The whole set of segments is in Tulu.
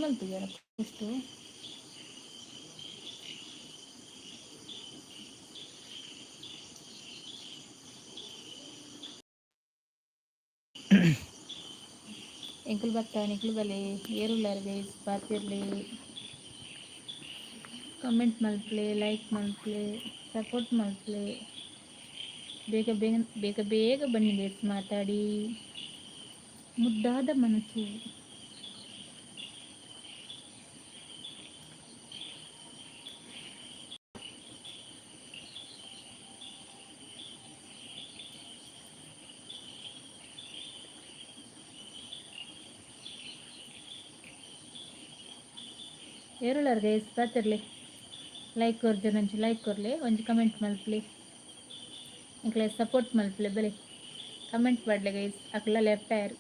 ಮಲ್ತಿದಾರ ಫಸ್ಟು? ಎಂಕುಲು ಬತ್ತ, ನಿಕ್ಲು ಬಲೆ. ಏರುಲ್ಲಾರ್ ಗೈಸ್? ಪಾತಿರ್ಲಿ, ಕಮೆಂಟ್ ಮಲ್ಪಲೆ, ಲೈಕ್ ಮಲ್ಪಲೆ, ಸಪೋರ್ಟ್ ಮಲ್ಪಲೆ. ಬೇಗ ಬೇಗ, ಬೇಗ ಬೇಗ ಬನ್ನಿ ಗೈಸ್, ಮಾತಾಡಿ. ಮುದ್ದಾದ ಮನಸ್ಸು. ಏರುಲ್ಲಾರ್ ಗೈಸ್? ಪಾತಿರ್ಲಿ, ಲೈಕ್ ಕೊರ್ಜೆ, ಒಂಜಿ ಲೈಕ್ ಕೊರ್ಲೆ, ಒಂಜಿ ಕಮೆಂಟ್ ಮಲ್ಪಲೆ, ಎಂಕ್ಲೆ ಸಪೋರ್ಟ್ ಮಲ್ಪಲೆ. ಬಲೆ, ಕಮೆಂಟ್ ಪಾಡ್ಲೆ ಗೈಸ್. ಅಕ್ಲ ಲೆಫ್ಟ್ ಆಯರ್.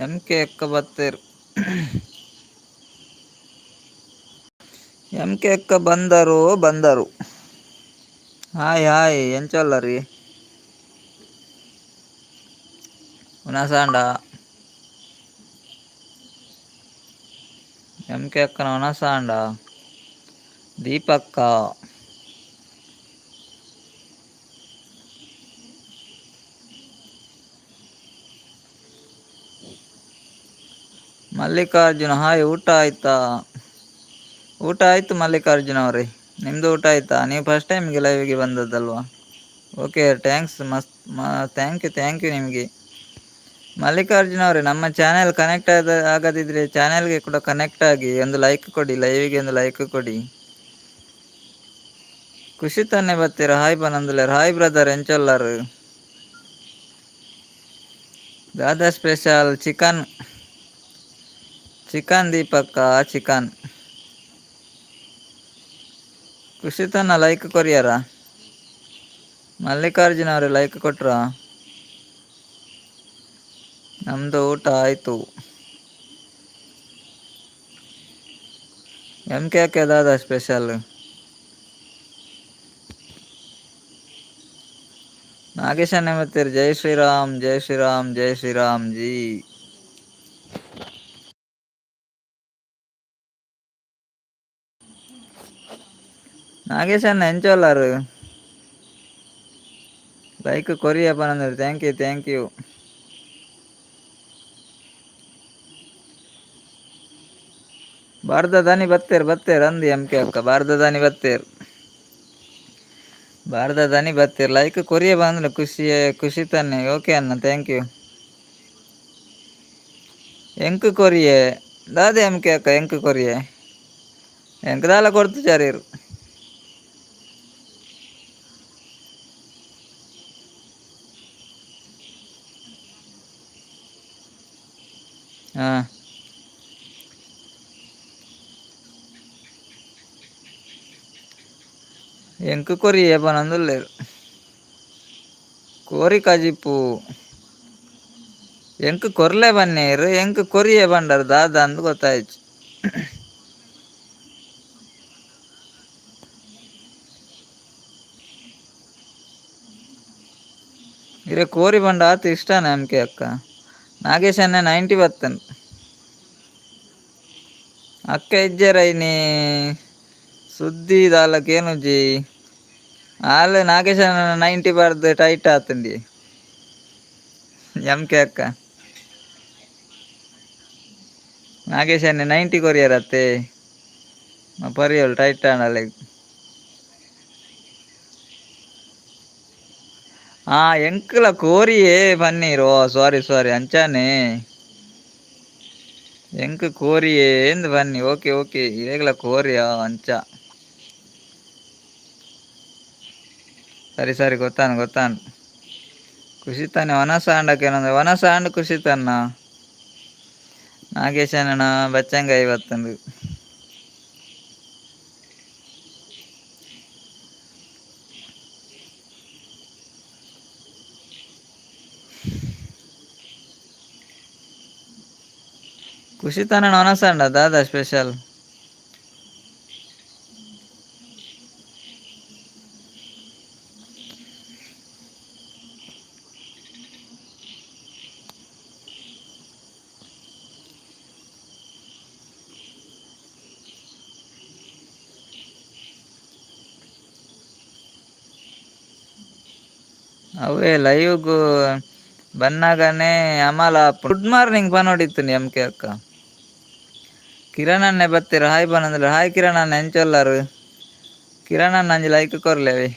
ಎಂ ಕೆ ಅಕ್ಕ ಬತ್ತೇರು. ಎಂ ಕೆ ಅಕ್ಕ ಬಂದರು, ಬಂದರು. ಹಾಯ್ ಹಾಯ್, ಎಂಚೊಲ್ಲರಿ? ಉನಸಾಂಡ? ಎಂ ಕೆ ಅಕ್ಕನ ಉನಸಾಂಡ? ದೀಪಕ್ಕ, ಮಲ್ಲಿಕಾರ್ಜುನ ಹಾಯ್, ಊಟ ಆಯ್ತಾ? ಊಟ ಆಯ್ತು ಮಲ್ಲಿಕಾರ್ಜುನ ಅವರೇ, ನಿಮ್ಮದು ಊಟ ಆಯ್ತಾ? ನೀವು ಫಸ್ಟ್ ಟೈಮ್ಗೆ ಲೈವ್ಗೆ ಬಂದದ್ದಲ್ವಾ? ಓಕೆ, thanks, ಮಸ್ತ್. Thank you, thank you ನಿಮಗೆ. ಮಲ್ಲಿಕಾರ್ಜುನ ಅವರೇ, ನಮ್ಮ ಚಾನೆಲ್ ಕನೆಕ್ಟ್ ಆದ ಆಗದಿದ್ದರೆ ಚಾನೆಲ್ಗೆ ಕೂಡ ಕನೆಕ್ಟ್ ಆಗಿ ಒಂದು ಲೈಕ್ ಕೊಡಿ, ಲೈವಿಗೆ ಒಂದು ಲೈಕ್ ಕೊಡಿ. ಖುಷಿ ತಾನೆ ಬರ್ತೀರಾ? ಹಾಯ್ ಬನಂದುಲೇರ್. ಹಾಯ್ ಬ್ರದರ್, ಎಂಚೊಲ್ಲಾರು? ದಾದಾ ಸ್ಪೆಷಲ್? ಚಿಕನ್, ಚಿಕನ್ ದೀಪಕ್ಕ, ಚಿಕನ್. ಖುಷಿ ತನ್ನ ಲೈಕ್ ಕೊರಿಯಾರ? ಮಲ್ಲಿಕಾರ್ಜುನ ಅವರೇ, ಲೈಕ್ ಕೊಟ್ರಾ? ನಮ್ಮದು ಊಟ ಆಯಿತು. M K K Dada special? Nagesh ಮತ್ತೆ. ಜೈ ಶ್ರೀರಾಮ್, ಜೈ ಶ್ರೀರಾಮ್, ಜೈ ಶ್ರೀರಾಮ್ ಜಿ. ನಾಗೇಶಣ್ಣ, ಎಂಚೊಲ್ಲಾರು? ಲೈಕ್ ಕೊರಿಯ ಪನಂದ್ರೆ. Thank you, thank you. Bharat ದಾನಿ ಬತ್ತೇರ್, ಬತ್ತೇರ್ ಅಂದು ಎಂ ಕೆ ಅಕ್ಕ. ಭಾರತ ದಾನಿ ಬತ್ತೇರ್, ಭಾರತ ದಾನಿ ಬತ್ತೇರ್. ಲೈಕ್ ಕೊರಿಯ ಬಂದ್ರೆ. ಖುಷಿ, ಖುಷಿ ತಾನೆ. ಓಕೆ ಅಣ್ಣ, thank you. ಎಂಕ್ ಕೊರಿಯೆ ದಾದೆ ಎಂ ಕೆ ಅಕ್ಕ? ಎಂಕ್ ಕೊರಿಯೆ? ಎಂಕ್ ದಾಲ ಕೊಡ್ತು ಚಾರೀರು. ಹಾಂ, ಎಂಕ್ ಕೊರಿಯೆ ಪನೊಂದುಲ್ಲೆರ್. ಕೋರಿ ಕಜಿಪು. ಎಂಕ್ ಕೊರ್ಲೆ ಬನ್ನೇರು, ಎಂಕ್ ಕೊರಿಯೆ ಬಂಡರ್ ದಾದ ಅಂದ್ ಗೊತ್ತಾಯ್ತು. ಇರೆ ಕೋರಿ ಬಂಡ ಆತ ಇಷ್ಟನೇ ಎಂ ಕೆ ಅಕ್ಕ. ನಾಗೇಶ್ ಅಣ್ಣ 90 ಬತ್ತನ್. ಅಕ್ಕ ಇಜ್ಜೆರೈನಿ, ಸುದ್ದಿ ದಾಲಕೇನುಜಿ. ಆಲ್ ನಾಗೇಶ್ ಅಣ್ಣ 90 ಬರ್ದು ಟೈಟ್ ಆತಂಡಿ. ಎಂ ಕೆ ಅಕ್ಕ, ನಾಗೇಶ್ ಅಣ್ಣ 90 ಕೊರಿಯರ್ ಅತ್ತೆ ಪರಿಯೋಳು ಟೈಟ್ ಆಂಡಲ್ಲ. ಆ ಎಂಕ್ಲ ಕೋರಿಯೇ ಪನ್ನೀರು. ಓ ಸಾರಿ ಸಾರಿ, ಅಂಚಾನೆ. ಎಂಕ್ ಕೋರಿಯೇ ಎಂದು ಬನ್ನಿ. ಓಕೆ ಓಕೆ, ಇರೇಗ್ಲ ಕೋರಿಯಾ ಅಂಚ. ಸರಿ ಸರಿ, ಗೊತ್ತಾನು ಗೊತ್ತಾನು. ಖುಷಿ ತಾನೆ ವನಸ ಆಂಡಕ್ಕೇನಂದ್ರೆ ವನಸ ಆಂಡ್ ಖುಷಿ ತನ್ನ. ನಾಗೇಶನ ಬಚ್ಚಂಗ ಇವತ್ತಂದು. ಖುಷಿ ತಾನ ವನಸ ಅಂಡ ದಾದಾ ಸ್ಪೆಷಲ್. ಅವೇ ಲೈವ್ಗು ಬನ್ನಾಗನೇ ಅಮಲ ಗುಡ್ ಮಾರ್ನಿಂಗ್ ಪನೋಡಿತ್ತು ಎಂ ಕೆ ಅಕ್ಕ. ಕಿರಣ್ ಅಣ್ಣೆ ಬತ್ತೀರ ಹಾಯ್ ಬನ್ನಂದ್ರೆ. ಹಾಯ್ ಕಿರಣ್ ಅಣ್ಣ, ಎಂಚೊಲ್ಲಾರು? ಕಿರಣ್ ಅಣ್ಣ ಅಂಜಿ ಲೈಕ್ ಕೊರ್ಲೇವಿ.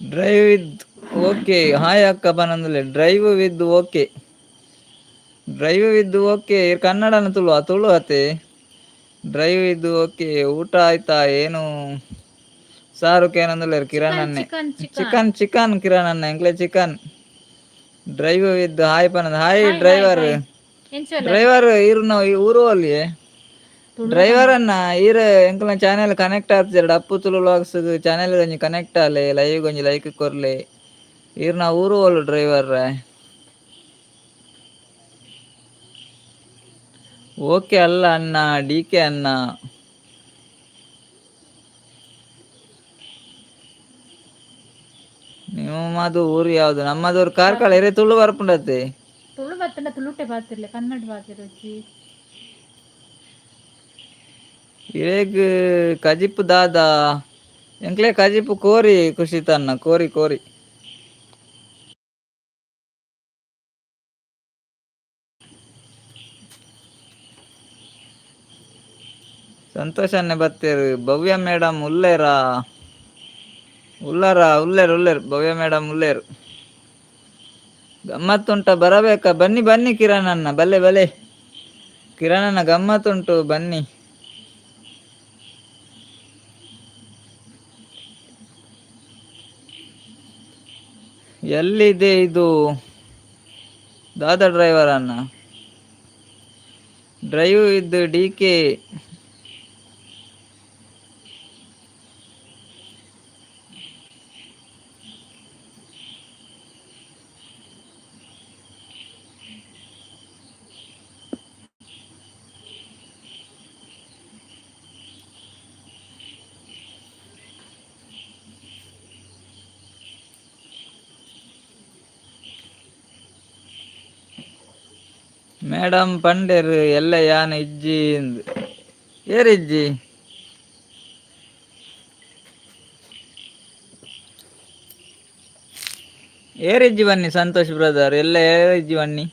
Drive with okay. ಹಾಯ್ ಅಕ್ಕ ಬನ್ನಂದ್ರೆ. Drive with okay, drive with okay. ಕನ್ನಡನ ತುಳು ತುಳು ಅತೆ. Drive with okay. ಊಟ ಆಯ್ತಾ? ಏನು ಸಾರು ಕೇನಂದ್ರೆ ಕಿರಣ್ ಚಿಕನ್. ಅಣ್ಣೆ. Chicken chicken. Chicken chicken Kiran ಅಣ್ಣ ಎಂಕ್ಲೆ ಚಿಕನ್. ಡ್ರೈವ್ ವಿತ್ ಹಾಯ್ ಪನಂದ್. Hi hi hi. Driver. Hi, ಎಂಚೊಲ್ಲಾರ್? Driver ಈರ್ನ ಊರು ಅಲ್ಲಿ ತುಳು ಡ್ರೈವರ್ ಪನ್ನ. ಅನ್ನ ಈರ್ ಎಂಕಲ್ನ ಚಾನೆಲ್ ಕನೆಕ್ಟ್ ಆತಿಜೆರ್ಡ ಅಪ್ಪು ತುಳು ವ್ಲಾಗ್ಸ್ ಚಾನೆಲ್ ಒಂಜಿ ಕನೆಕ್ಟ್ ಆಲೆ, ಲೈವ್ ಒಂಜಿ ಲೈಕ್ ಕೊರ್ಲೆ. ಈರ್ನ ಊರು ಓಲು ಡ್ರೈವರ್? ಓಕೆ ಅಲ್ಲ ಅಣ್ಣ, ಡಿ ಕೆ ಅಣ್ಣ. ನಿಮ್ಮದು ಊರು ಯಾವುದು? ನಮ್ಮದು ಊರು ಕಾರ್ಕಳ. ಕಾರ್ಕಳ. ಇರೆ ತುಳು ಬರ್ಪುಂಡತ್ತೆ. ತುಳು ಬತ್ತಂಡ ತುಳುಟೆ ಪಾತಿರ್ಲೆ, ಕನ್ನಡ ಪಾತಿರೊಚ್ಚಿ. ಇರೆಗ್ ಕಜಿಪು ದಾದಾ? ಎಂಕ್ಲೆ ಕಜಿಪು ಕೋರಿ ಖುಷಿತನ್ನ, ಕೋರಿ ಕೋರಿ. ಸಂತೋಷನ್ನೇ ಬತ್ತೇರು. ಭವ್ಯ ಮೇಡಮ್ ಉಲ್ಲೇರಾ? ಉಲ್ಲಾರ? ಉಲ್ಲೇರು ಉಲ್ಲೇರು, ಭವ್ಯ ಮೇಡಮ್ ಉಲ್ಲೇರು. ಗಮ್ಮತ್ತುಂಟ ಬರಬೇಕಾ? ಬನ್ನಿ ಬನ್ನಿ ಕಿರಣ್ ಅಣ್ಣ, ಬಲ್ಲೆ ಬಲೆ ಕಿರಣ್ ಅಣ್ಣ, ಗಮ್ಮತ್ತುಂಟು ಬನ್ನಿ. ಎಲ್ಲಿದೆ ಇದು ದಾದಾ ಡ್ರೈವರ್ ಅಣ್ಣ? Drive with D K. Madam ಪಂಡೇರು ಎಲ್ಲ ಯಾನ್ ಇಜ್ಜಿ ಏರ್ ಇಜ್ಜಿ. ಏರಿಜ್ಜಿ ಬನ್ನಿ ಸಂತೋಷ್ ಬ್ರದರ್, ಎಲ್ಲ ಏರಿಜ್ಜಿ ಬನ್ನಿ.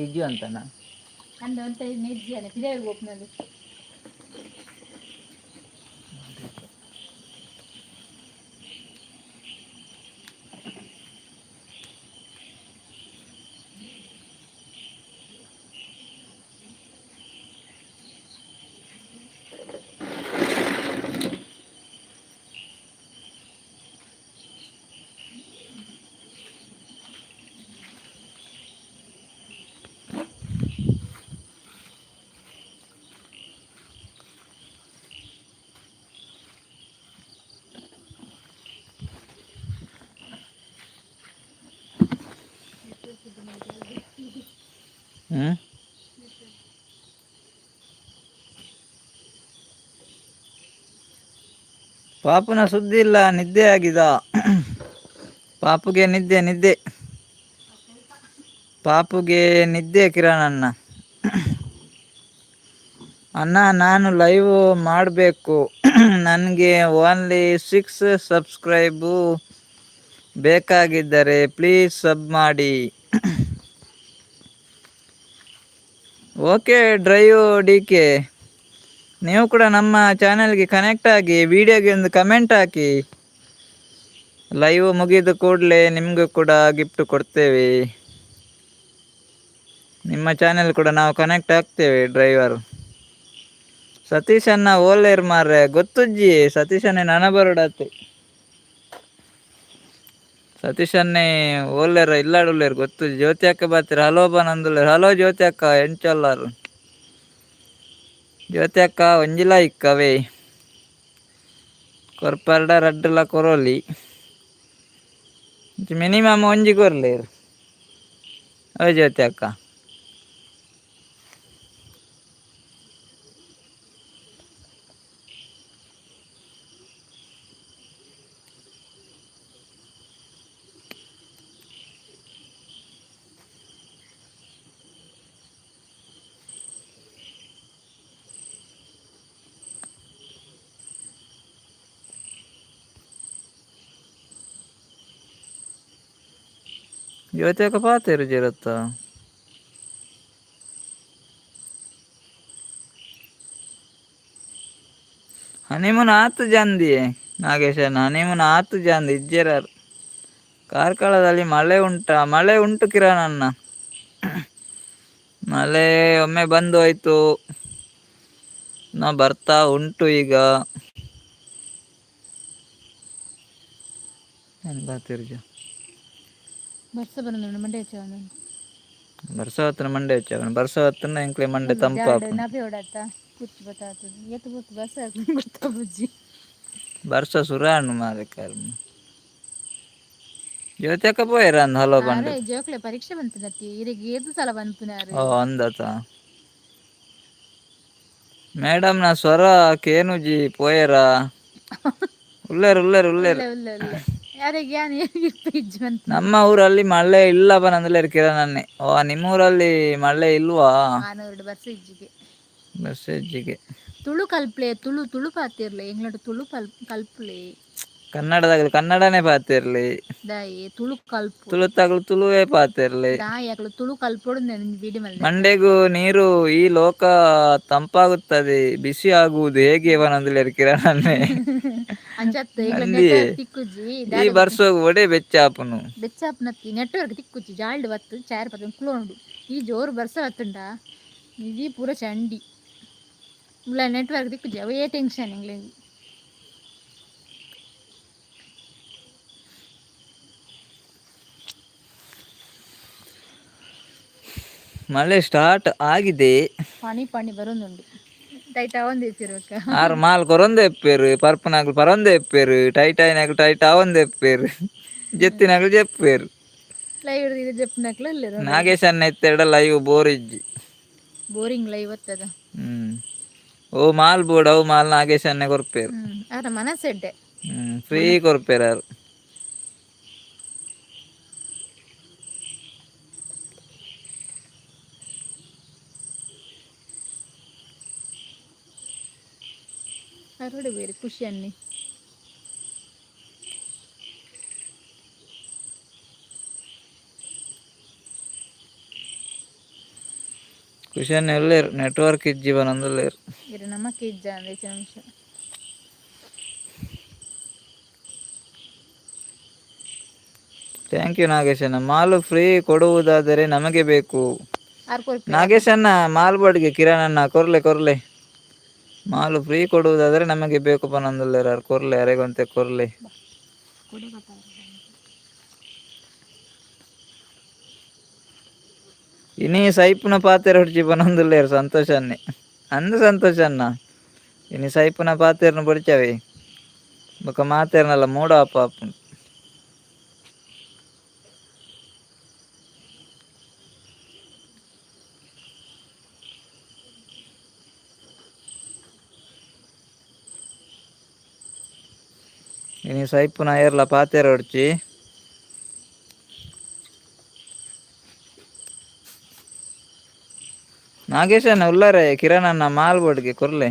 ಇಜ್ಜಿ ಅಂತನಾ? ಅಂದ ಒಂತ ನೆಜ್ಜಿ ಅಲ್ಲ ಪಿದಾಯಿ ಓಪನದು. ಹ್ಮ್. ಪಾಪುನ ಸುದ್ದಿ ಇಲ್ಲ, ನಿದ್ದೆ ಆಗಿದ. ಪಾಪುಗೆ ನಿದ್ದೆ ನಿದ್ದೆ, ಪಾಪುಗೆ ನಿದ್ದೆ. ಕಿರಣ್ ಅಣ್ಣ, ಅಣ್ಣ ನಾನು ಲೈವ್ ಮಾಡಬೇಕು, ನನಗೆ ಓನ್ಲಿ 6 ಸಬ್ಸ್ಕ್ರೈಬು ಬೇಕಾಗಿದ್ದರೆ ಪ್ಲೀಸ್ ಸಬ್ ಮಾಡಿ. ಓಕೆ ಡ್ರೈವ್ ಡಿಕೆ, ನೀವು ಕೂಡ ನಮ್ಮ ಚಾನೆಲ್ಗೆ ಕನೆಕ್ಟ್ ಆಗಿ ವಿಡಿಯೋಗೆ ಒಂದು ಕಮೆಂಟ್ ಹಾಕಿ. ಲೈವ್ ಮುಗಿದ ಕೂಡಲೇ ನಿಮಗೂ ಕೂಡ ಗಿಫ್ಟ್ ಕೊಡ್ತೇವೆ. ನಿಮ್ಮ ಚಾನೆಲ್ ಕೂಡ ನಾವು ಕನೆಕ್ಟ್ ಆಗ್ತೇವೆ. ಡ್ರೈವರ್ ಸತೀಶನ್ನ ಓಲೇರ್ ಮಾರ್ರೆ, ಗೊತ್ತುಜ್ಜಿ. ಸತೀಶನ್ನೇ ನನ ಬರೋಡತ್ತೆ. ಸತೀಶನ್ನೇ ಓಲೇರ ಇಲ್ಲಾಡುಲ್ಲೇರು ಗೊತ್ತು. ಜ್ಯೋತಿ ಅಕ್ಕ ಬಾತಿರ ಹಲೋ ಬನಂದುಲ್ಲೇರು. ಹಲೋ ಜ್ಯೋತಿ ಅಕ್ಕ, ಎಂಚೊಲ್ಲಾರು ಜ್ಯೋತಿ ಅಕ್ಕ? ಒಂಜಿಲ ಇಕ್ಕವೇ ಕೊರ್ಪರ್ಡ ರಡ್ಡುಲ ಕೊರೋಲಿ, ಮಿನಿಮಮ್ ಒಂಜಿ ಕೊರ್ಲೇರು. ಓ ಜ್ಯೋತಿ ಅಕ್ಕ, ಜ್ಯೋತಿ ಅಕ್ಕ ಪಾತೆರು ಜಿರತ್ತ. ಹನಿಮೂನ್ ಆತು ಜಂದಿ ನಾಗೇಶನ, ಹನಿಮೂನ್ ಆತು ಜಂದಿ ಇಜ್ಜೆರಾರು. ಕಾರ್ಕಳದಲ್ಲಿ ಮಳೆ ಉಂಟಾ? ಮಳೆ ಉಂಟು ಕಿರಣ್ ಅಣ್ಣ. ಮಳೆ ಒಮ್ಮೆ ಬಂದು ಹೋಯ್ತು, ನಾ ಬರ್ತಾ ಉಂಟು ಈಗ. ಏನ್ ಬಾತಿರ್ಜ? ಬರ್ಸ ಬರೋದು ಮಂಡೆ ಹೆಚ್ಚ. ಬರ್ಸ ಹೊತ್ತನ ಮಂಡೆ ಹೆಚ್ಚ, ಬರ್ಸ ಹೊತ್ತನ ಎಂಕ್ಲೆ ಮಂಡೆ ತಂಪಾಪುಂಡು. ನಬೆ ಓಡಾತ ಕುಚ್ಚು ಬತ್ತಾತದ ಏತ್ ಬೊಕ್ಕ ಬರ್ಸ ಗೊತ್ತಾಪುಜಿ. ಬರ್ಸ ಸುರಾಣು ಮಾರೆ ಕರ್ಮ. ಜ್ಯೋತಿ ಅಕ್ಕ ಪೋಯೆರ ಅಂದ್ ಹಲೋ ಪಂಡ. ಅರೆ ಜೋಕ್ಲೆ ಪರೀಕ್ಷೆ ಬಂತದತ್ತಿ, ಇರೆಗ್ ಏತ್ ಸಲ ಪನ್ಪುನಾರ್? ಓ ಅಂದತ. ಮೇಡಮ್ ನ ಸ್ವರ ಕೇನುಜಿ, ಪೋಯೆರ? ಉಲ್ಲೇರು ಉಲ್ಲೇರು ಉಲ್ಲೇರು. ಉಲ್ಲೆ ಉಲ್ಲೆ ಉಲ್ಲೆ, ಯಾರಿಗೆ ಯಾನ್ ಇಜ್ಜಿ ಪನ್ಪುನ. ನಮ್ಮ ಊರಲ್ಲಿ ಮಳೆ ಇಲ್ಲ ಬನಂದ್ಲೇರ್ ಕಿರಣ್ ಅನ್ನೆ. ಓ ನಿಮ್ಮ ಊರಲ್ಲಿ ಮಳೆ ಇಲ್ವಾ? ಆನೂರುಡು ಬರ್ಸ ಇಜ್ಜಿಗೆ. ಬರ್ಸ ಇಜ್ಜಿಗೆ. ತುಳು ಕಲ್ಪ್ಲೆ, ತುಳು ತುಳು ಪಾತಿರ್ಲೆ, ಎಂಗ್ಲಡ್ ತುಳು ಕಲ್ಪುಲೆ. ಕನ್ನಡದಾಗಲಿ ಕನ್ನಡನೇ ಪಾತಿರ್ಲಿ. ದಾಯೆ ತುಳು ಕಲ್ಪು. ತುಳುತಾಗಲು ತುಳುವೇ ಪಾತಿರ್ಲಿ. ದಾಯೆ ಅಕ್ಲು ತುಳು ಕಲ್ಪೊಡು ವಿಡಿಯೋ ಮಲ್ದೆ. ಮಂಡೆಗೂ ನೀರು ಈ ಲೋಕ ತಂಪಾಗುತ್ತದೆ, ಬಿಸಿ ಆಗುವುದು ಹೇಗೆ ಬನಂದ್ಲೇರ್ ಕಿರಣ್ ಅನ್ನೆ. ಅಂಚತ್ ಎಂಗ್ಲ ಅಂದಿ. ನೆಟ್ವರ್ಕ್ ತಿಕ್ಕುಜಿ. ಈ ಬರ್ಸೋಗು ಒಡೆ ಬೆಚ್ಚ ಆಪುನು. ಬೆಚ್ಚಾಪುನತ್ತಿ ನೆಟ್ವರ್ಕ್ ತಿಕ್ಕುಜಿ. ಜಾಲ್ಡ್ ಬತ್ತು ಚಾರ್ ಪತ್ತ ಕುಲೋಂಡು. ಈ ಜೋರು ಬರ್ಸ ಬತ್ತುಂಡ ಇಡೀ ಪೂರ ಚಂಡಿ. ಮುಲ್ಲ ನೆಟ್ವರ್ಕ್ ತಿಕ್ಕುಜಿ, ಅವೇ ಟೆನ್ಷನ್ ಎಂಗ್ಲೆಗ್. ಮಳೆ ಸ್ಟಾರ್ಟ್ ಆಗಿದೆ. ಪನಿ ಪನಿ ಬರೋದುಂಡು, ಟೈಟ್ ಆವೊಂದು ಇತ್ತಿರ್ಬೇಕ. ಆರು ಮಾಲ್ ಕೊರೊಂದೆ ಎಪ್ಪೇರು, ಪರ್ಪನಾಗ್ಲು ಪರೊಂದೆ ಎಪ್ಪೇರು, ಟೈಟ್ ಆಯ್ನಾಗ್ಲು ಟೈಟ್ ಆವೊಂದೆ ಎಪ್ಪೇರು, ಜೆತ್ತಿನಾಗ್ಲು ಜೆಪ್ಪೇರು. ಲೈವ್ ಇದು ಜಪ್ಪುನಕ್ಲು ಉಲ್ಲೆರ್. ನಾಗೇಶ್ ಅಣ್ಣ ಇತ್ತೆರಡ ಲೈವ್ ಬೋರ್ ಇಜ್ಜಿ. ಬೋರಿಂಗ್ ಲೈವ್ ಬತ್ತದ. ಓ ಮಾಲ್ ಬೋರ್ಡ್ ಅವು ಮಾಲ್ ನಾಗೇಶ್ ಅಣ್ಣೆ ಕೊರ್ಪೇರು. ಆರ ಮನಸ್ಸೆಡ್ಡೆ. ಫ್ರೀ ಕೊರ್ಪೇರು ಆರು. ಅರಡು ಬೇರೆ ಖುಷಿ ಅನ್ನಿ. ಖುಷಿ ಅಣ್ಣೆ ಉಲ್ಲೇರು, ನೆಟ್ವರ್ಕ್ ಇಜ್ಜಿ ಬನೊಂದುಲ್ಲೇರು. ಇರು ನಮಕ್ ಇಜ್ಜ ಅಂದ್ ನಿಮಿಷ. Thank you ನಾಗೇಶಣ್ಣ. ಮಾಲು ಫ್ರೀ ಕೊಡುವುದಾದರೆ ನಮಗೆ ಬೇಕು. ಆರ್ ಕೊರ್ಪೇರ. ನಾಗೇಶಣ್ಣ ಮಾಲ್ ಬೋರ್ಡ್ಗೆ ಕಿರಣ್ ಕೊರ್ಲೆ ಕೊರ್ಲೆ. ಮಾಲು ಫ್ರೀ ಕೊಡುವುದಾದರೆ ನಮಗೆ ಬೇಕು ಪನೊಂದುಲ್ಲೇರು. ಆರ್ ಕೊರ್ಲೆ, ಅರೆಗೊಂತೆ ಕೊರ್ಲೆ. ಇನಿ ಸೈಪುನ ಪಾತೆರ ಹುಡ್ಚಿ ಪನೊಂದುಲ್ಲೇರು ಸಂತೋಷ್ ಅನ್ನೆ. ಅಂದ್ ಸಂತೋಷ್ ಅಣ್ಣ, ಇನಿ ಸೈಪುನ ಪಾತೆರ್ನ ಬೊಡ್ಚವೆ ಬೊಕ ಮಾತೆರ್ನಲ ಮೂಡ ಆಪ ಆಪುಂಡು. ಇನಿ ಸೈಪುನ ಏರ್ಲ ಪಾತೆರೊಡ್ಚಿ. ನಾಗೇಶಣ್ಣ ಉಲ್ಲಾರೆ ಕಿರಣಣ್ಣ ಮಾಲ್ ಬೋರ್ಡ್ಗೆ ಕೊರ್ಲೆ.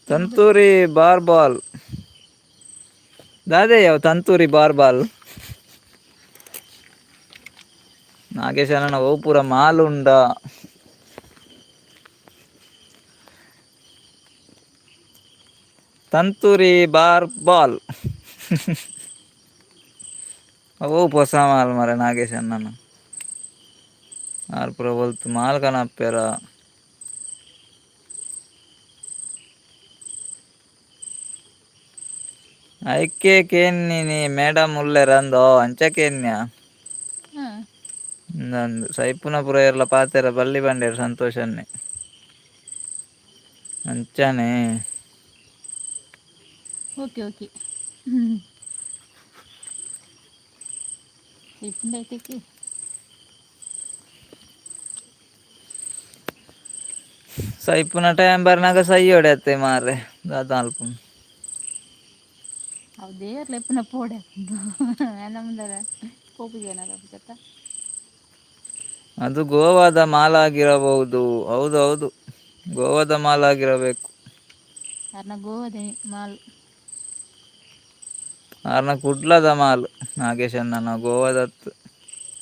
ತಂತೂರಿ ಬಾರ್ ಬಾಲ್ ದಾದೆಯವ್ ತಂತೂರಿ ಬಾರ್ ಬಾಲ್. ನಾಗೇಶಣ್ಣ ಓ ಪೂರ ಮಾಲ್ ಉಂಡ. ತಂತೂರಿ ಬಾರ್ ಬಾಲ್ ಓ ಪೊಸ ಮಾಲ್ ಮರೆ ನಾಗೇಶಣ್ಣನ. ಆರ್ ಪೂರ ಬೊಲ್ತು ಮಾಲ್ ಕನಪ್ಪೆರ. ಐಕೆ ಕೇನ್ನಿನಿ ಮೇಡಮ್ ಉಲ್ಲೆರಂದೋ ಅಂಚ ಕೇನ್ಯ. ಹಾ. ಅಂದ್ ಸೈಪುನ ಪುರ ಏರ್ಲ ಪಾತೆರ ಬಲ್ಲಿ ಬಂಡೇರು ಸಂತೋಷನ್ನೇ ಅಂಚನೆ. ಓಕೆ ಓಕೆ ಇಪ್ಪುಂಡೈತೆಕಿ. ಸೈಪುನ ಟೈಮ್ ಬರ್ನಾಗ ಸೈ ಹೊಡೆಯತ್ತೆ ಮಾರ್ರೆ ದಾದ ಅಲ್ಪ. ಅವು ದೇವರ್ಲ ಎಪ್ಪುನ ಪೋಡೆ ನಮ್ದರ ಪೋಪು ಜನ ಜತ್ತ. ಅದು ಗೋವಾದ ಮಾಲಾಗಿರಬಹುದು. ಹೌದು ಹೌದು, ಗೋವಾದ ಮಾಲಾಗಿರಬೇಕು. ಅರ್ನ ಗೋವಾದ ಮಾಲ್. ಆರ್ನ ಕುಡ್ಲದ ಮಾಲ್ ನಾಗೇಶಣ್ಣನ, ಗೋವಾದತ್ತು.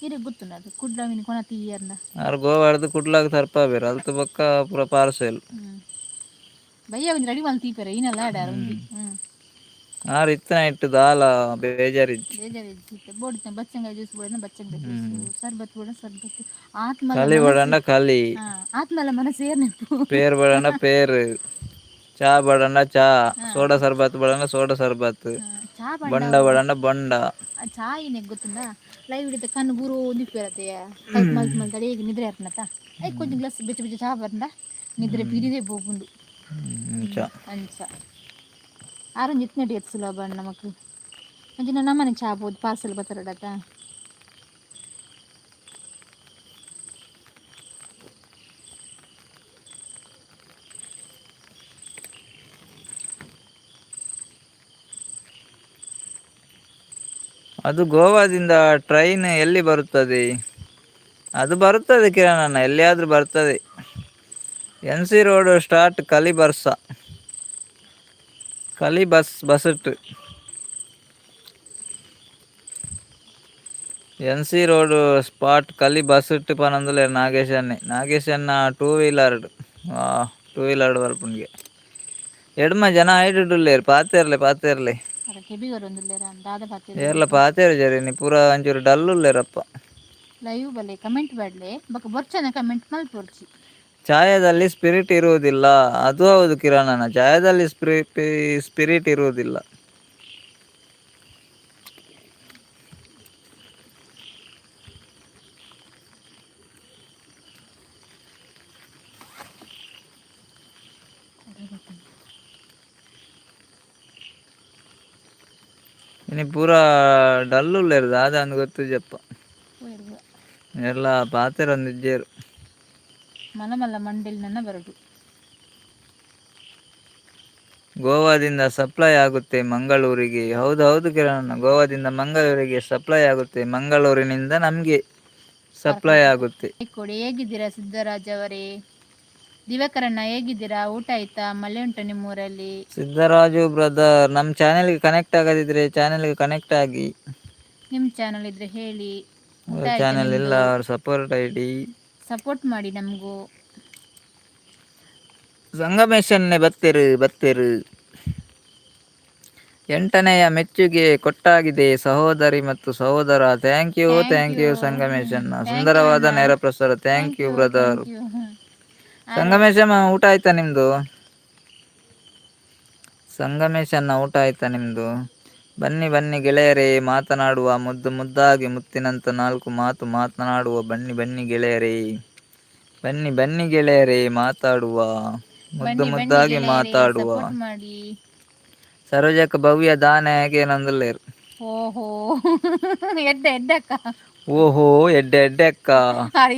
ಇರೆ ಗೊತ್ತುಂಡ ಕುಡ್ಲ ಮೀನು ಕೊನತಿ ಅರ್ನ. ಆರ್ ಗೋವಾಡ್ದು ಕುಡ್ಲಾಗ ತರ್ಪಾಬೇರು ಅಲ್ತು ಬೊಕ್ಕ ಪೂರ ಪಾರ್ಸೆಲ್. ಬಯ್ಯ ಒಂಜಿ ರೆಡಿ ಮಲ್ತ್ ದೀಪೆರೆ ಈನಲ್ಲ ಆಡಾರ ಒಂಜಿ ಆರ್ ಇತ್ತಿನ ಇಟ್ಟು ದಾಲ ಬೇಜಾರಿಜ್ಜಿ. ಬೇಜಾರು ಇಜ್ಜಿ ಬೋಡಿತ್ತ ಬಚ್ಚಂಗಾಯಿ ಜ್ಯೂಸ್ ಬೋಡಿನ ಬಚ್ಚಂಗಾಯಿ ಜ್ಯೂಸ್, ಸರ್ಬತ್ ಬೋಡ ಸರ್ಬತ್, ಆತ್ಮಲ ಕಲಿ ಮನಸ್ಸು ಬಡಂಡ ಕಲಿ. ಆತ್ಮಲ ಮನಸ್ಸು ಏರ್ನೆಪ್ಪು. ಪೇರ್ ಬಡಂಡ ಪೇರು, ಚಾ ಬಡಂಡ ಚಾ, ಸೋಡಾ ಸರ್ಬತ್ ಬಡಂಡ ಸೋಡಾ ಸರ್ಬತ್, ಚಾ ಬಣ್ಣ ಬೊಂಡ ಬಡಂಡ ಬೊಂಡ. ಚಾ ಏನೇ ಗೊತ್ತುಂಡ ಲೈವ್ ಹಿಡಿತ ಕಣ್ಣು ಬೂರು ಒಂದಿಪ್ಪರತ್ತೆ ಟೈಪ್ ಮಲ್ತ್ ಮಲ್ತ್ ಅಡೇಗೆ ನಿದ್ರೆ ಆಪುನತ I ಕೊಂಚ ಗ್ಲಾಸ್ ಬೆಚ್ಚ ಬೆಚ್ಚ ಚಾ ಬರ್ಂಡ ನಿದ್ರೆ ಪಿರಿದೇ ಪೋಪುಂಡು. ಚಾ ಅಂಚ ಆರೊಂಜಿ ಇತ್ನೆಟ್ ಎತ್ ಸುಲಭ ನಮಕ್ ಅಂಚಿನ ನಮ್ಮನೆ ಚಾ ಬೋದು ಪಾರ್ಸೆಲ್ ಬತ್ತರಡತ. ಅದು ಗೋವಾದಿಂದ ಟ್ರೈನ್ ಎಲ್ಲಿ ಬರುತ್ತದೆ? ಅದು ಬರುತ್ತದೆ ಕಿರಣಣ್ಣ, ಎಲ್ಲಿಯಾದ್ರೂ ಬರ್ತದೆ. N C road start ಕಲಿ ಬರ್ಸ ಕಲಿ ಬಸ್ ಬಸ್ಟ್ N C road spot ಕಲಿ ಬಸ್ ಪನೊಂದುಲ್ಲೆರ್ ನಾಗೇಶಣ್ಣೆ. ನಾಗೇಶಣ್ಣ two wheeler two wheeler ಬರ್ಪುಂಗೆ ಎಡ್ಮ ಜನ ಐಡುಡ್ಡುಲ್ಲೇರ್ ಪಾತೆರ್ಲೆ ಪಾತೆರ್ಲೆ. ಅರ ಕೆಬಿ ಬರೊಂದುಲ್ಲೆರ ದಾದ ಪಾತೆರ್ದ. ಏರ್ಲ ಪಾತೆರ್ಜೆರ್ ಇನಿ ಪೂರ ಒಂಚೂರು ಡಲ್ ಉಲ್ಲೇರಪ್ಪ. ಲೈವ್ ಬಲೆ ಕಮೆಂಟ್ ಬಡ್ಲೆ ಬೊಕ ಬೊರ್ಚನ ಕಮೆಂಟ್ ಮಲ್ಪೊರ್ಚಿ. ಚಾಯದಲ್ಲಿ ಸ್ಪಿರಿಟ್ ಇರುವುದಿಲ್ಲ. ಅದು ಹೌದು ಕಿರಣನ, ಚಾಯದಲ್ಲಿ ಸ್ಪಿರಿಟ್ ಇರುವುದಿಲ್ಲ. ಇನಿ ಪೂರ ಡಲ್ ಉಲ್ಲೇರ್ ದಾದ ಅಂದ್ ಗೊತ್ತುಜಪ್ಪ. ಎಲ್ಲ ಪಾತೆರೊಂದಿಜ್ಜೆರ್. ಮಲ್ಲ ಮಲ್ಲ ಮಂಡೆಲ್ ನನ್ನ ಬರಡು. ಗೋವಾದಿಂದ ಸಪ್ಲೈ ಆಗುತ್ತೆ ಮಂಗಳೂರಿಗೆ. ಹೌದು ಹೌದು ಕಿರಣ್, ಗೋವಾದಿಂದ ಮಂಗಳೂರಿಗೆ ಸಪ್ಲೈ ಆಗುತ್ತೆ, ಮಂಗಳೂರಿನಿಂದ ನಮಗೆ ಸಪ್ಲೈ ಆಗುತ್ತೆ. ಕೊಡಿ ಹೇಗಿದ್ದೀರಾ ಸಿದ್ದರಾಜ್ ಅವರೇ? ದಿವಾಕರಣ್ಣ ಹೇಗಿದ್ದೀರಾ? ಊಟ ಆಯ್ತಾ? ಮಳೆ ಉಂಟಾ ನಿಮ್ಮೂರಲ್ಲಿ? ಸಿದ್ದರಾಜು ಬ್ರದರ್, ನಮ್ಮ ಚಾನೆಲ್ಗೆ ಕನೆಕ್ಟ್ ಆಗದಿದ್ರೆ ಚಾನೆಲ್ಗೆ ಕನೆಕ್ಟ್ ಆಗಿ. ನಿಮ್ಮ ಚಾನಲ್ ಇದ್ರೆ ಹೇಳಿ. ಊಟ ಆಯ್ತಾ ಚಾನೆಲ್ ಇಲ್ಲ, ನಿಮ್ದು? ಅವ್ರ support ID. Support ಮಾಡಿ ನಮಗೂ. ಸಂಗಮೇಶನ್ನೇ ಬತ್ತಿರು ಬತ್ತಿರು. ಎಂಟನೆಯ ಮೆಚ್ಚುಗೆ ಕೊಟ್ಟಾಗಿದೆ ಸಹೋದರಿ ಮತ್ತು ಸಹೋದರ. Thank you thank you ಸಂಗಮೇಶನ್ನ. ಸುಂದರವಾದ ನೇರ ಪ್ರಸಾರ. Thank you brother. ಸಂಗಮೇಶಮ್ಮ ಊಟ ಆಯ್ತಾ ನಿಮ್ದು? ಸಂಗಮೇಶನ್ನ ಊಟ ಆಯ್ತಾ ನಿಮ್ದು? ಬನ್ನಿ ಬನ್ನಿ ಗೆಳೆಯರೇ, ಮಾತನಾಡುವ ಮುದ್ದು ಮುದ್ದಾಗಿ ಮುತ್ತಿನಂತ ನಾಲ್ಕು ಮಾತು ಮಾತನಾಡುವ. ಬನ್ನಿ ಬನ್ನಿ ಗೆಳೆಯರೇ, ಬನ್ನಿ ಬನ್ನಿ ಗೆಳೆಯರೇ, ಮಾತಾಡುವ ಮುದ್ದು ಮುದ್ದಾಗಿ ಮಾತಾಡುವ. ಸರೋಜಕ್ಕ ಭವ್ಯ ದಾನ ಹೇಗೆ? ಓಹೋ ಎಡ್ಡೆ ಎಡ್ಡಕ್ಕ. ಓಹೋ ಎಡ್ಡೆ ಎಡ್ಡೆ ಅಕ್ಕ.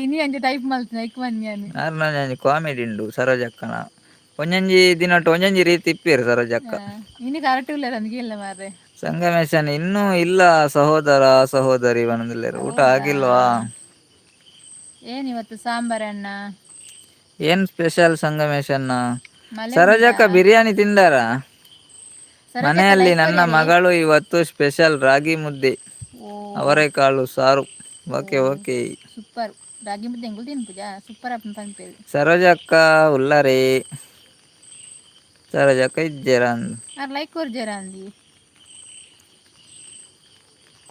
ಇನಿ ಅಂಚ ಟೈಪ್ ಮಲ್ತಿನ ಐಕ್ ಬಂದ್ಯಾನು. ಕಾಮಿಡಿ ಉಂಡು ಸರೋಜಕ್ಕನ. ಒಂಜೊಂಜಿ ದಿನಟ್ ಒಂಜೊಂಜಿ ರೀತಿ ಇಪ್ಪೇರು ಸರೋಜಕ್ಕ. ಇನ್ನು ಕರೆಕ್ಟ್ ಇಲ್ಲ ನನಗೆ ಇಲ್ಲ ಮಾರ್ರೆ. ಸಂಗಮೇಶನ್ ಇನ್ನೂ ಇಲ್ಲ ಸಹೋದರ ಸಹೋದರಿ ಬಂದಿಲ್ಲೇರು. ಊಟ ಹೌದಾ? ಆಗಿಲ್ವಾ? ಏನ್ ಇವತ್ತು ಸಾಂಬಾರಣ್ಣ? ಏನ್ ಸ್ಪೆಷಲ್ ಸಂಗಮೇಶನ್ನ? ಮಳೆ. ಸರೋಜಕ್ಕ ಬಿರಿಯಾನಿ ತಿಂದಾರಾ? ಸರೋಜಕ್ಕ ಮನೆಯಲ್ಲಿ like ನನ್ನ ಕೊಡಿ. ಮಗಳು ಇವತ್ತು ಸ್ಪೆಷಲ್ ರಾಗಿ ಮುದ್ದೆ, ಓ, ಅವರೆಕಾಳು ಸಾರು. Okay okay. Super. ರಾಗಿ ಮುದ್ದೆ ಎಂಗುಲ್ ತಿನ್ಪುಜಾ, ಸೂಪರ್ ಅಪ್ಪನ ಪನ್ಪೇರು. ಸರೋಜಕ್ಕ ಉಲ್ಲರೇ? ಸರೋಜಕ್ಕ ಇಜ್ಜೆರ? ಆರ್ ಲೈಕ್ ಕೊರ್ಜರ ಅಂದಿ.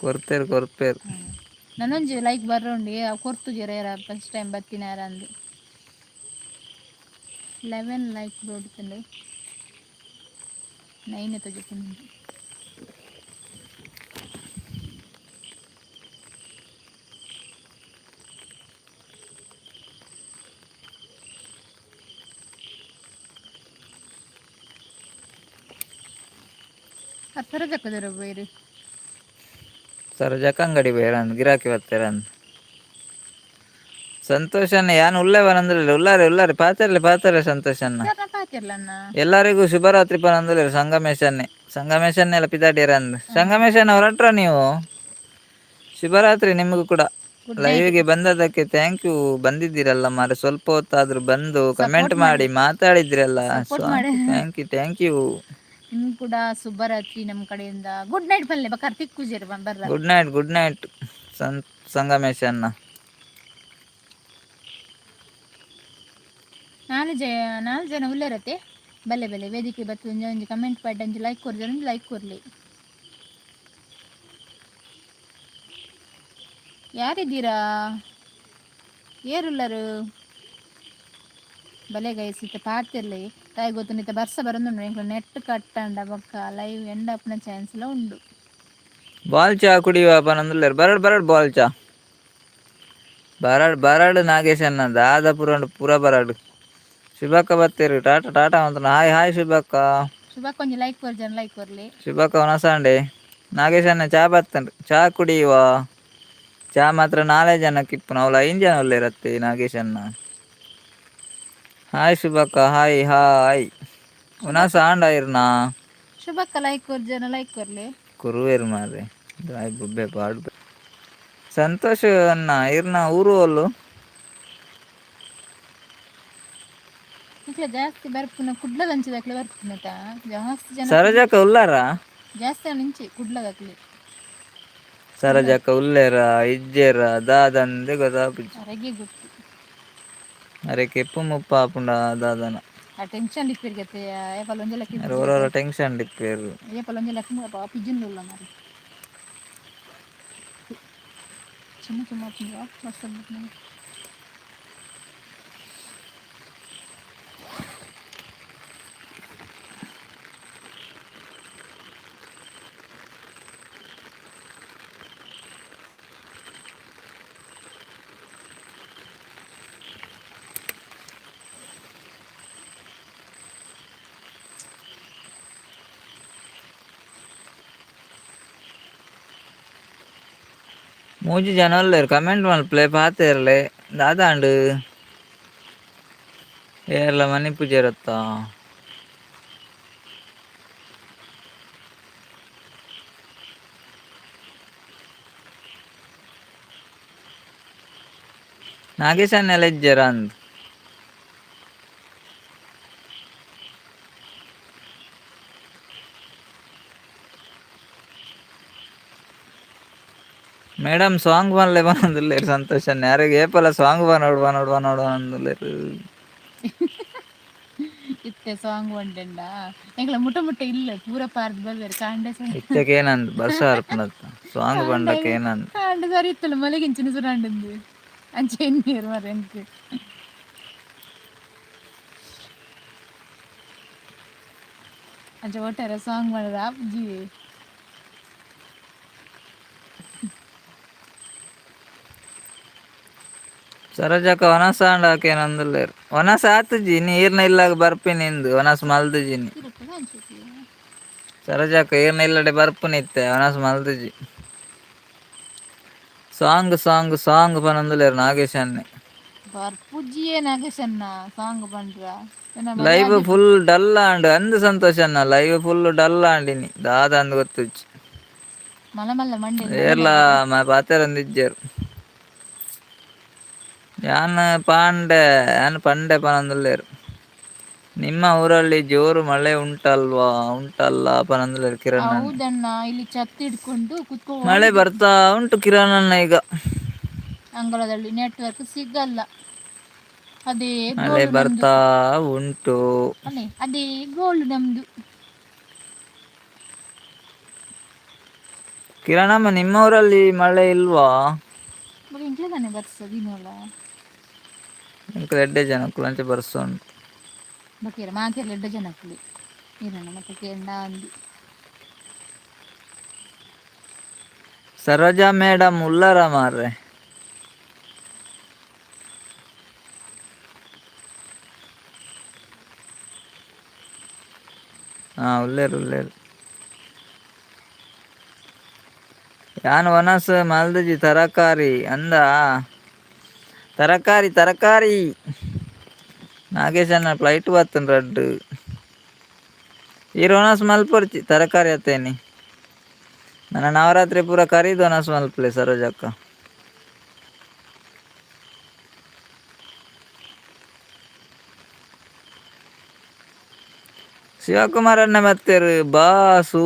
ಕೊರ್ತೇರು ಕೊರ್ಪೇರು. ನಾನೊಂಜಿ ಲೈಕ್ ಬರ್ರೋಂಡಿ ಕೊರ್ತು ಜರ ಯಾರ ಫಸ್ಟ್ ಟೈಮ್ ಬತ್ತಿನ ಯಾರ ಅಂದು. 11 ಲೈಕ್ ಬೋಡ್ತಂಡು, 9 ತೋಜುಂಡು. ಸರೋಜಕ್ಕದರ ಬೇರು. ಸರೋಜಕ್ಕ ಅಂಗಡಿ ಬೇರಂದ್ ಗಿರಾಕಿ ಬರ್ತೀರಂದ್. ಸಂತೋಷನ್ನ ಯಾನ್ ಉಲ್ಲೆ ಬರಂದಿಲ್ಲ. ಉಲ್ಲಾರೆ ಉಲ್ಲಾರೆ, ಪಾತೆರ್ಲೆ ಪಾತೆರ್ಲೆ ಸಂತೋಷನ್ನ. ಪಾತಿರ್ಲಣ್ಣ. ಎಲ್ಲರಿಗೂ ಶುಭರಾತ್ರಿ ಪನಂದುಲ್ಲೆರ್ ಸಂಗಮೇಶನ್ನೇ. ಸಂಗಮೇಶನ್ನೆಲ್ಲ ಪಿದಾಡಿಯರಂದ್. ಸಂಗಮೇಶನ್ ಹೊರಟ್ರ ನೀವು? ಶುಭರಾತ್ರಿ ನಿಮಗೂ ಕೂಡ. ಗುಡ್. ಲೈವ್ಗೆ ಬಂದದಕ್ಕೆ thank you. ಬಂದಿದ್ದೀರಲ್ಲ ಮಾರೆ, ಸ್ವಲ್ಪ ಹೊತ್ತಾದ್ರೂ ಬಂದು ಕಮೆಂಟ್ ಮಾಡಿ ಮಾತಾಡಿದ್ರಲ್ಲ. Support ಮಾಡಿ. Thank you, thank you. ನಿಮ್ಗೆ ಕೂಡ ಶುಭರಾತ್ರಿ ನಮ್ಮ ಕಡೆಯಿಂದ. ಗುಡ್ ನೈಟ್ ಬಲ್ಲೆ ಬಕಾರ ತಿಕ್ಕುಜೇರು ಬರ್ರ. Good night, good night ಸಂಗಮೇಶನ್ನ. ನಾಲ್ ಜನ ಉಲ್ಲೇರತ್ತೆ. ಬಲ್ಲೆ ಬಲ್ಲೆ ವೇದಿಕೆ ಬತ್ತು ಒಂಜಿ ಒಂಜಿ ಕಮೆಂಟ್ ಪಾಡ್, ಒಂಜಿ ಲೈಕ್ ಕೊರ್ಜೆ, ಒಂಜಿ ಲೈಕ್ ಕೊರ್ಲಿ. ಯಾರಿದ್ದೀರಾ? ಏರುಲ್ಲರು? ಬಲೆ ಗೈಸ್, ಇತ್ತ ಪಾತಿರ್ಲಿ ತಾಯಿ ಗೊತ್ತು. ಇತ್ತ ಬರ್ಸ ಬರಂದುಂಡು. ಎಂಕ್ಲ ನೆಟ್ ಕಟ್ಟಂಡ ಬೊಕ್ಕ ಲೈವ್ ಎಂಡ್ ಅಪ್ನ ಚಾನ್ಸ್ ಎಲ್ಲ ಉಂಡು. ಬಾಲ್ ಚಾ ಕುಡಿಯುವ ಪನಂದುಲ್ಲೆರ್. ಬರಡ್ ಬರಡ್, ಬಾಲ್ ಚಾ ಬರಡ್ ಬರಡ್. ನಾಗೇಶನ್ನ ದಾದ ಪುರ ಪೂರ ಬರಡ್. ಶುಭಕ್ಕ ಬತ್ತೀರಿ, ಟಾಟಾ ಟಾಟಾ ಅಂತ. Hi hi ಶುಭಕ್ಕ. ಶುಭಕ್ಕ ಒಂಜಿ ಲೈಕ್ ಕೊರ್ಜನ್, ಲೈಕ್ ಕೊರ್ಲಿ. ಶುಭಕ್ಕ ವನಸಾಂಡೆ. ನಾಗೇಶನ್ನ ಚಾ ಬತ್ತಂಡ್, ಚಾ ಕುಡಿಯುವ. ಚಾ ಮಾತ್ರ ನಾಲ್ೇ ಜನಕ್ಕೆ ಇಪ್ಪು, ಅವಳು ಐದು ಜನ ಉಲ್ಲೇರತ್ತೆ. ನಾಗೇಶನ್ನ ಹಾಯ್ ಶುಭಕ್ಕ, ಹಾಯ್ ಹಾಯ್. ಉನಾಸ ಆಂಡ ಇರ್ನಾ? ಶುಭಕ್ಕ like ಕೊರ್ಜನ, like ಕೊರ್ಲಿ. ಕುರುವೇರು ಮಾರ್ರೆ, ದಾಯ್ ಬುಬ್ಬೆ ಪಾಡು. ಸಂತೋಷ್ ಅನ್ನ ಇರ್ನ ಊರು ಅಲ್ಲು? ಇಕ್ಲೆ ಜಾಸ್ತಿ ಬರ್ಪುನ ಕುಡ್ಲದಂಚಿದಕ್ಲೆ ಬರ್ಪುನತ ಜಾಸ್ತಿ ಜನ. ಸರೋಜಕ್ಕ ಉಲ್ಲಾರ? ಜಾಸ್ತಿ ಇಂಚಿ ಕುಡ್ಲದಕ್ಲೆ. ಸರೋಜಕ್ಕ ಉಲ್ಲೇರ ಇಜ್ಜೇರ ದಾದಂದೆ ಗೊತ್ತಾಪುಜಿ. ಅರೆಗೆ ಗೊತ್ತು. ಅರೆ ಕೆಪ್ಪು ಮುಪ್ಪ ಆಪುಂಡ ದಾದನ. ಆ ಟೆನ್ಷನ್ ಇಪ್ಪಿರ್ಗತ್ತೆ ಏಪಲ್ ಒಂಜಿ ಲೆಕ್ಕ. ಅರೆ ಓರೋರ ಟೆನ್ಷನ್ ಇಪ್ಪೇರು. ಏಪಲ್ ಒಂಜಿ ಲೆಕ್ಕ ಪಿಜ್ಜನ್ ಉಲ್ಲ ಮಾರೆ. ಚಿನ್ನ ಚಿನ್ನ ಚಿನ್ನ ಮಸ್ತ್. ಮೂಜಿ ಜನ ಉಲ್ಲೆರ್, ಕಮೆಂಟ್ ಮಲ್ಪಲೆ, ಪಾತೆರ್ಲೆ. ದಾದಾಂಡ್ ಏರ್ಲ ಮನಿಪುಜೆರತ್ತ? ನಾಗೇಶನ್ನೆಲ್ಲ ಇಜ್ಜೆರ ಅಂದ್. ಮೇಡಮ್ ಸಾಂಗ್ ಬನ್ಲೆ ಬಂದುಲ್ಲೇರು ಸಂತೋಷನ್. ಯಾರಿಗೆ ಏಪಲ ಸಾಂಗ್ ಬನೋಡು ಬನೋಡು ಬನೋಡು ಅಂದುಲ್ಲೇರು. ಇತ್ತೆ ಸಾಂಗ್ ಉಂಡೆಂಡ ಎಂಕ್ಲ ಮುಟ ಮುಟ್ಟ ಇಲ್ಲ ಪೂರ ಪಾರ್ದ್ ಬರ್ಬೇರು ಕಾಂಡೆ. ಇತ್ತೆಗೆ ಏನಂದ್ ಬರ್ಸ ಅರ್ಪಣತ್ತ ಸಾಂಗ್ ಬಂಡಕ್ಕೆ ಏನಂದ್? ಕಾಂಡೆ ಸರಿ ಇತ್ತಲ್ಲ, ಮಲಗಿಂಚಿನ ಸುರಾಂಡಂದು ಅಂಚೆ ಎಣ್ಣೀರು ಮರ ಎಂಕ್. ಅಂಚೆ ಒಟ್ಟಾರೆ ಸಾಂಗ್ ಮಾಡೋದು ಆಪುಜಿ. ಸರೋಜಕ್ಕ ವನಸ ಆಂಡ ಏನಂದುಲ್ಲೇರು. ವನಸ ಆತುಜಿ ನೀರ್ನ ಇಲ್ಲಾಗ ಬರ್ಪಿನಿ ಇಂದು ವನಸ್ ಮಲ್ದುಜಿನಿ. ಸರೋಜಕ್ಕ ಈರ್ನ ಇಲ್ಲಡೆ ಬರ್ಪುನಿ ಇತ್ತೆ ವನಸ್ ಮಲ್ದುಜಿ. Song song song ಪನೊಂದುಲ್ಲೆರ್ ನಾಗೇಶನ್ನೆ. ಬರ್ಪುಜ್ಜಿಯೇ ನಾಗೇಶಣ್ಣ ಸಾಂಗ್ ಪಂಡ್ರ. ಲೈವ್ ಫುಲ್ ಡಲ್ ಆಂಡ್ ಅಂದ್ ಸಂತೋಷ್ ಅಣ್ಣ. ಲೈವ್ ಫುಲ್ ಡಲ್ ಆಂಡಿನಿ ದಾದ ಅಂದ್ ಗೊತ್ತುಜ್ಜಿ. ಮಲ್ಲ ಮಲ್ಲ ಮಂಡೆ. ಏರ್ಲ ಪಾತೆರಂದಿಜ್ಜೆರ್. ಯಾನ್ ಪಾಂಡೆ ಯಾನ್ ಪಂಡೆ ಪನೊಂದುಲ್ಲೆರ್. ನಿಮ್ಮ ಊರಲ್ಲಿ ಜೋರು ಮಳೆ ಉಂಟಲ್ವಾ ಉಂಟಲ್ಲ ಪನೊಂದುಲ್ಲೆರ್ ಕಿರಣ್ ಅಣ್ಣೆ. ಹೌದಣ್ಣ, ಇಲ್ಲಿ ಛತ್ ಇಡ್ಕೊಂಡು ಮಳೆ ಕುತ್ಕೊಂಡಿದ್ದೆ. ಬರ್ತಾ ಉಂಟು ಕಿರಣ್ ಅಣ್ಣ ಈಗ. ಅಂಗಳದಲ್ಲಿ ನೆಟ್ವರ್ಕ್ ಸಿಗಲ್ಲ. ಅದೇ ಮಳೆ ಗೋಳು ನಮ್ದು. ಬರ್ತಾ ಉಂಟು. ಅಲ್ಲೇ ಅದೇ ಗೋಳು ನಮ್ದು. ಕಿರಣಮ್ಮ ನಿಮ್ಮೂರಲ್ಲಿ ಮಳೆ ಇಲ್ವಾ? ಬೊಕ ಎಂಕ್ಲೆ ದಾನೆ ಬರ್ಸ ದಿನೋಲ. ಎಂಕುಲು ಎಡ್ಡೆ ಜನಕ್ಕುಲು ಅಂಚ ಬರ್ಸೋಂಡು. ಬಕೇರ ಮಾತೆರ್ಲ ಎಡ್ಡೆ ಜನಕ್ಕುಲು ಇರನ ಮತ್ತೆ ಕೇಂಡ ಅಂದಿ. ಸರೋಜಾ ಮೇಡಮ್ ಉಲ್ಲರ ಮಾರ್ರೆ. ಹಾ ಉಲ್ಲೇರು ಉಲ್ಲೇರು. ಯಾನ್ ವನಸ್ ಮಲ್ದಿಜಿ ತರಕಾರಿ ಅಂದ. ತರಕಾರಿ ತರಕಾರಿ. ನಾಗೇಶಣ್ಣ ಫ್ಲೈಟ್ ಬತ್ತನ್ ರಡ್ಡ್. ಈರ್ ವನಸ್ ಮಲ್ಪೊರ್ಚಿ ತರಕಾರಿ ಅತ್ತೇನಿ. ನನ್ನ ನವರಾತ್ರಿ ಪೂರ ಕರೀದ್ ವನಸ್ ಮಲ್ಪಲೆ ಸರೋಜಕ್ಕ. ಶಿವಕುಮಾರ್ ಅಣ್ಣ ಬತ್ತೆರ್ ಬಾಸು.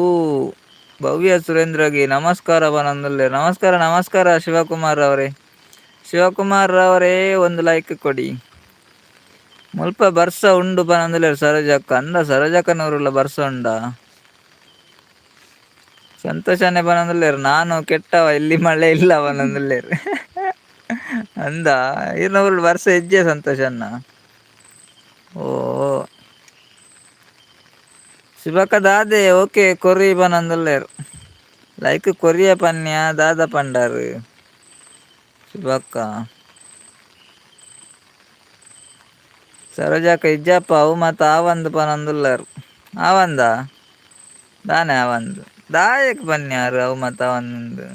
ಭವ್ಯ ಸುರೇಂದ್ರಗೆ ನಮಸ್ಕಾರ ಬನಂದುಲ್ಲೆರ್. ನಮಸ್ಕಾರ ನಮಸ್ಕಾರ ಶಿವಕುಮಾರ್ ಅವರೇ. ಶಿವಕುಮಾರ್ ಅವರೇ ಒಂದು ಲೈಕ್ ಕೊಡಿ. ಮುಲ್ಪ ಬರ್ಸ ಉಂಡು ಪನೊಂದುಲ್ಲೆರ್ ಸರೋಜಕ್ಕ. ಅಂದ ಸರೋಜಕ್ಕನೂರುಲ ಬರ್ಸ ಉಂಡಾ? ಸಂತೋಷನೇ ಪನೊಂದುಲ್ಲೆರ್ ನಾನು ಕೆಟ್ಟವ ಇಲ್ಲಿ ಮಳೆ ಇಲ್ಲ ಪನೊಂದುಲ್ಲೆರ್. ಅಂದ ಈರ್ನ ಊರುಡು ಬರ್ಸ ಇಜ್ಜೆ ಸಂತೋಷ್ ಅಣ್ಣ. ಓ ಶಿವಕ್ಕ ದಾದೆ ಓಕೆ ಕೊರಿ ಪನೊಂದುಲ್ಲೆರ್. ಲೈಕ್ ಕೊರಿಯ ಪನ್ಯ ದಾದ ಪಂಡರ್ ಶುಭಕ್ಕ. ಸರೋಜಕ್ಕ ಇಜ್ಜಪ್ಪ ಅವು ಮಾತ ಆವಂದ್ ಪನೊಂದುಲ್ಲೆರ್. ಆವಂದ ದಾನೆ ಆವಂದ್ ದಾಯೆಗ್ ಪನ್ಯಾರ್ ಅವು ಮಾತ ಆವಂದ್.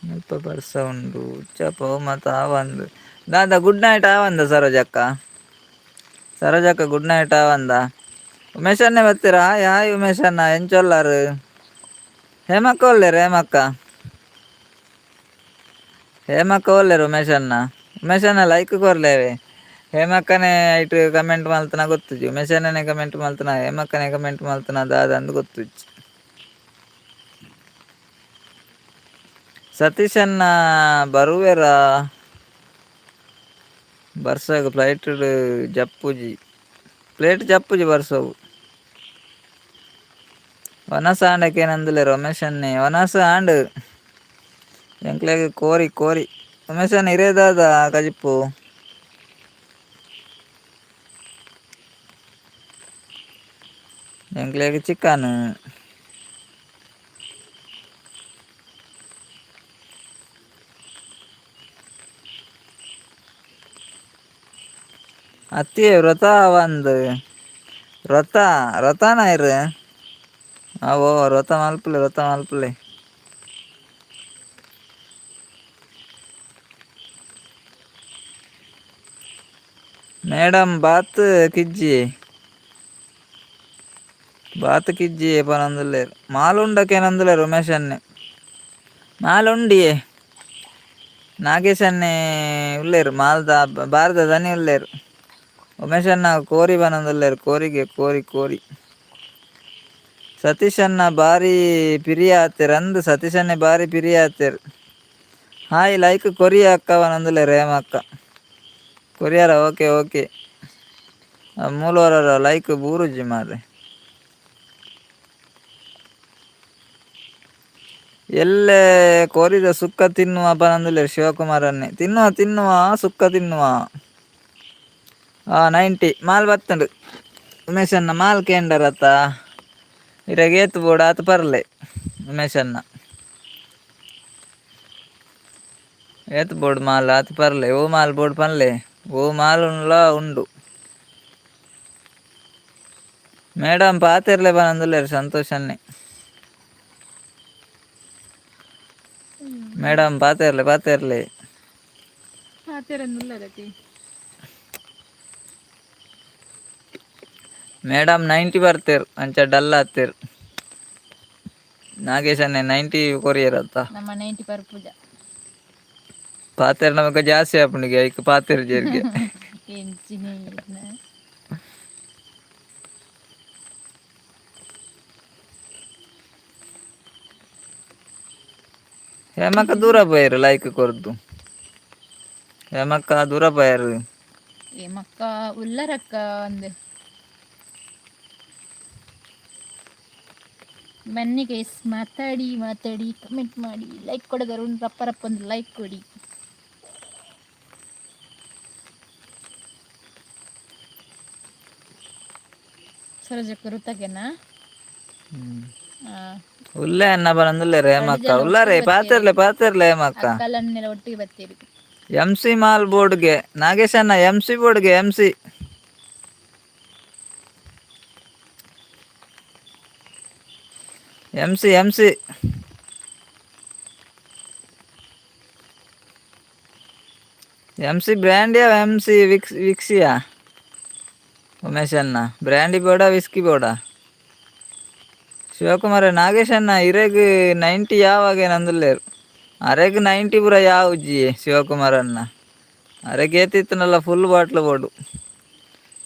ಮುಲ್ಪ ಬರ್ಸ ಉಂಡು ಇಜ್ಜಪ್ಪ ಅವು ಮಾತ ಆವಂದ್. ದಾದ ಗುಡ್ ನೈಟ್ ಆವಂದ ಸರೋಜಕ್ಕ? ಸರೋಜಕ್ಕ ಗುಡ್ ನೈಟ್ ಆವಂದ? ಉಮೇಶ್ ಅಣ್ಣೆ ಬತ್ತೆರ್. ಹಾಯ್ ಹಾಯ್ ಉಮೇಶ್ ಅಣ್ಣ ಎಂಚೊಲ್ಲಾರ್? ಹೇಮಕ್ಕ ಒಲ್ಲೆರ್? ಹೇಮಕ್ಕ ಹೇಮಕ್ಕ ಒಲ್ಲೆರ್ ಉಮೇಶ್ ಅಣ್ಣ? ಉಮೇಶ್ ಅಣ್ಣ ಲೈಕ್ ಕೊರ್ಲೇವೆ. ಹೇಮಕ್ಕನೇ ಐಟ್ ಕಮೆಂಟ್ ಮಲ್ತನ ಗೊತ್ತುಜ್ಜಿ. ಉಮೇಶ್ ಅಣ್ಣನೇ ಕಮೆಂಟ್ ಮಲ್ತನ ಹೇಮಕ್ಕನೇ ಕಮೆಂಟ್ ಮಲ್ತನ ದಾದ ಅಂದ್ ಗೊತ್ತುಜ್ಜಿ. ಸತೀಶ್ ಅಣ್ಣ ಬರುವೆರಾ? ಬರ್ಸಗ್ ಫ್ಲೈಟ್ ಜಪ್ಪುಜಿ. ಪ್ಲೇಟ್ ಜಪ್ಪುಜಿ ಬರ್ಸಗು. ವನಸ ಆಂಡಕೇನಂದುಲ್ಲೆರ್ ರಮೇಶ್ ಅಣ್ಣೆ. ವನಸ ಆಂಡ್ ಎಂಕ್ಲೆಗ್ ಕೋರಿ ಕೋರಿ. ಉಮೇಶ್ ಅಣ್ಣ ಇರೇ ದಾದ ಕಜಿಪ್ಪು? ಎಂಕ್ಲೆಗ್ ಚಿಕನ್. ಅತ್ತಿ ವ್ರತ ಒಂದ್ ವ್ರತ ವ್ರತನ ಇರ್ ಅವೋ ವ್ರತ ಮಲ್ಪುಲೆ ವ್ರತ ಮಲ್ಪುಲೆ. ಮೇಡಮ್ ಬಾತ್ ಕಿಜ್ಜಿ ಬಾತ್ ಕಿಜ್ಜಿ ಪನೊಂದುಲ್ಲೆರ್. ಮಾಲುಂಡಕೇನೊಂದುಲ್ಲೆರ್ ಉಮೇಶ್ ಅಣ್ಣೆ. ಮಾಲುಂಡಿಯೇ ನಾಗೇಶ್ ಅಣ್ಣೆ ಉಲ್ಲೆರ್ ಮಾಲ್ದ ಬಾರದ ದನಿ ಉಲ್ಲೆರ್. ಉಮೇಶ್ ಅಣ್ಣ ಕೋರಿ ಪನೊಂದುಲ್ಲೆರ್. ಕೋರಿಗೆ ಕೋರಿ ಕೋರಿ. ಸತೀಶ್ ಅಣ್ಣ ಬಾರಿ ಪಿರಿಯ ಆತೆರ್ ಅಂದ್ ಸತೀಶ್ ಅಣ್ಣೆ ಬಾರಿ ಪಿರಿಯ ಆತೆರ್. ಹಾಯ್ ಲೈಕ್ ಕೊರಿಯ ಅಕ್ಕ ಪನೊಂದುಲ್ಲೆರ್ ಹೇಮಕ್ಕ. ಕೊರಿಯರ ಓಕೆ ಓಕೆ. ಮೂಲವರ ಲೈಕ್ ಬೂರುಜಿ ಮಾರ್ರೆ. ಎಲ್ಲೆ ಕೋರಿದ ಸುಕ್ಕ ತಿನ್ನುವ ಪನೊಂದುಲ್ಲೆರ್ ಶಿವಕುಮಾರ್ ಅಣ್ಣೆ. ತಿನ್ನುವ ತಿನ್ನುವ ಸುಕ್ಕ ತಿನ್ನುವ. 90 ಮಾಲ್ ಬತ್ತುಂಡು. ಉಮೇಶ್ ಅಣ್ಣ ಮಾಲ್ ಕೇಂಡರತ್ತ. ಇರೆಗ್ ಏತ್ ಬೋಡು ಆತ್ ಪರ್ಲೆ ಉಮೇಶ್ ಅಣ್ಣ. ಏತ್ ಬೋಡು ಮಾಲ್ ಆತ್ ಪರ್ಲೆ. ಓ ಮಾಲ್ ಬೋಡು ಪನ್ಲೆ. ಓ ಮಾಲ್ ಉಂಡ್ಲ ಉಂಡು. ಮೇಡಮ್ ಪಾತೆರ್ಲೆ ಪನೊಂದುಲ್ಲೆರ್ ಸಂತೋಷ್ ಅಣ್ಣೆ. ಮೇಡಮ್ ಪಾತೆರ್ಲೆ ಪಾತೆರ್ಲೆ. ಪಾತೆರನ್ನುಲ್ಲರತಿ. ಮೇಡಮ್ 90 ಬರ್ತೀರ್, ಅಂಚ ಡಲ್ ಆತೀರ್. ನಾಗೇಶನ್ನೇ 90 ಕೊರಿಯರ್ ಅತ್ತ. ನಮ್ಮ 90 ಪರ್ ಪೂಜಾ. ಪಾತೆರ್ ನಮಕ ಜಾಸ್ತಿ ಆಪುಂಡಿಗೆ, ಐಕ್ ಪಾತೆರ್ ಜೇರಿಗೆ. ಎಂಚಿನ? ಹೇಮಕ್ಕ ದೂರ ಪೋಯರು ಲೈಕ್ ಕೊರ್ದು. ಹೇಮಕ್ಕ ದೂರ ಪೋಯರು. ಹೇಮಕ್ಕ ಉಲ್ಲರಕ್ಕ ಒಂದು. ಬನ್ನಿ ಗೈಸ್, ಮಾತಾಡಿ ಮಾತಾಡಿ, ಕಮೆಂಟ್ ಮಾಡಿ. ಲೈಕ್ ಕೊಡೋದಾರು ರಪ್ಪ ರಪ್ಪ ಒಂದು ಲೈಕ್ ಕೊಡಿ. ಸರೋಜಕ್ಕ ಋತಗೆನಾ? ಉಲ್ಲೆ ಅನ್ನ ಬರಂದುಲ್ಲೆ ಹೇಮಕ್ಕ. ಉಲ್ಲಾರೆ, ಪಾತೆರ್ಲೆ ಪಾತೆರ್ಲೆ ಹೇಮಕ್ಕ. ಅಕ್ಕಲನ್ನೆಲ್ಲ ಒಟ್ಟಿಗೆ ಬರ್ತೀರಿ. M C mall ಬೋರ್ಡ್ಗೆ ನಾಗೇಶಣ್ಣ, M C ಬೋರ್ಡ್ಗೆ M C. M C M C M C ಬ್ರ್ಯಾಂಡಿಯಾ, M C Vicks ವಿಕ್ಸಿಯಾ? Umesh ಅಣ್ಣ, ಬ್ರ್ಯಾಂಡಿ ಬೋಡ ವಿಸ್ಕಿ ಬೋಡ? ಶಿವಕುಮಾರ ನಾಗೇಶಣ್ಣ, ಇರೆಗ್ 90 ಯಾವಾಗ ನಂದುಲ್ಲೇರು? ಅರೆಗ್ 90 ಪೂರ ಯಾವುಜಿ ಶಿವಕುಮಾರ್ ಅಣ್ಣ. ಅರೆಗ್ ಏತಿತ್ತನಲ್ಲ full bottle board.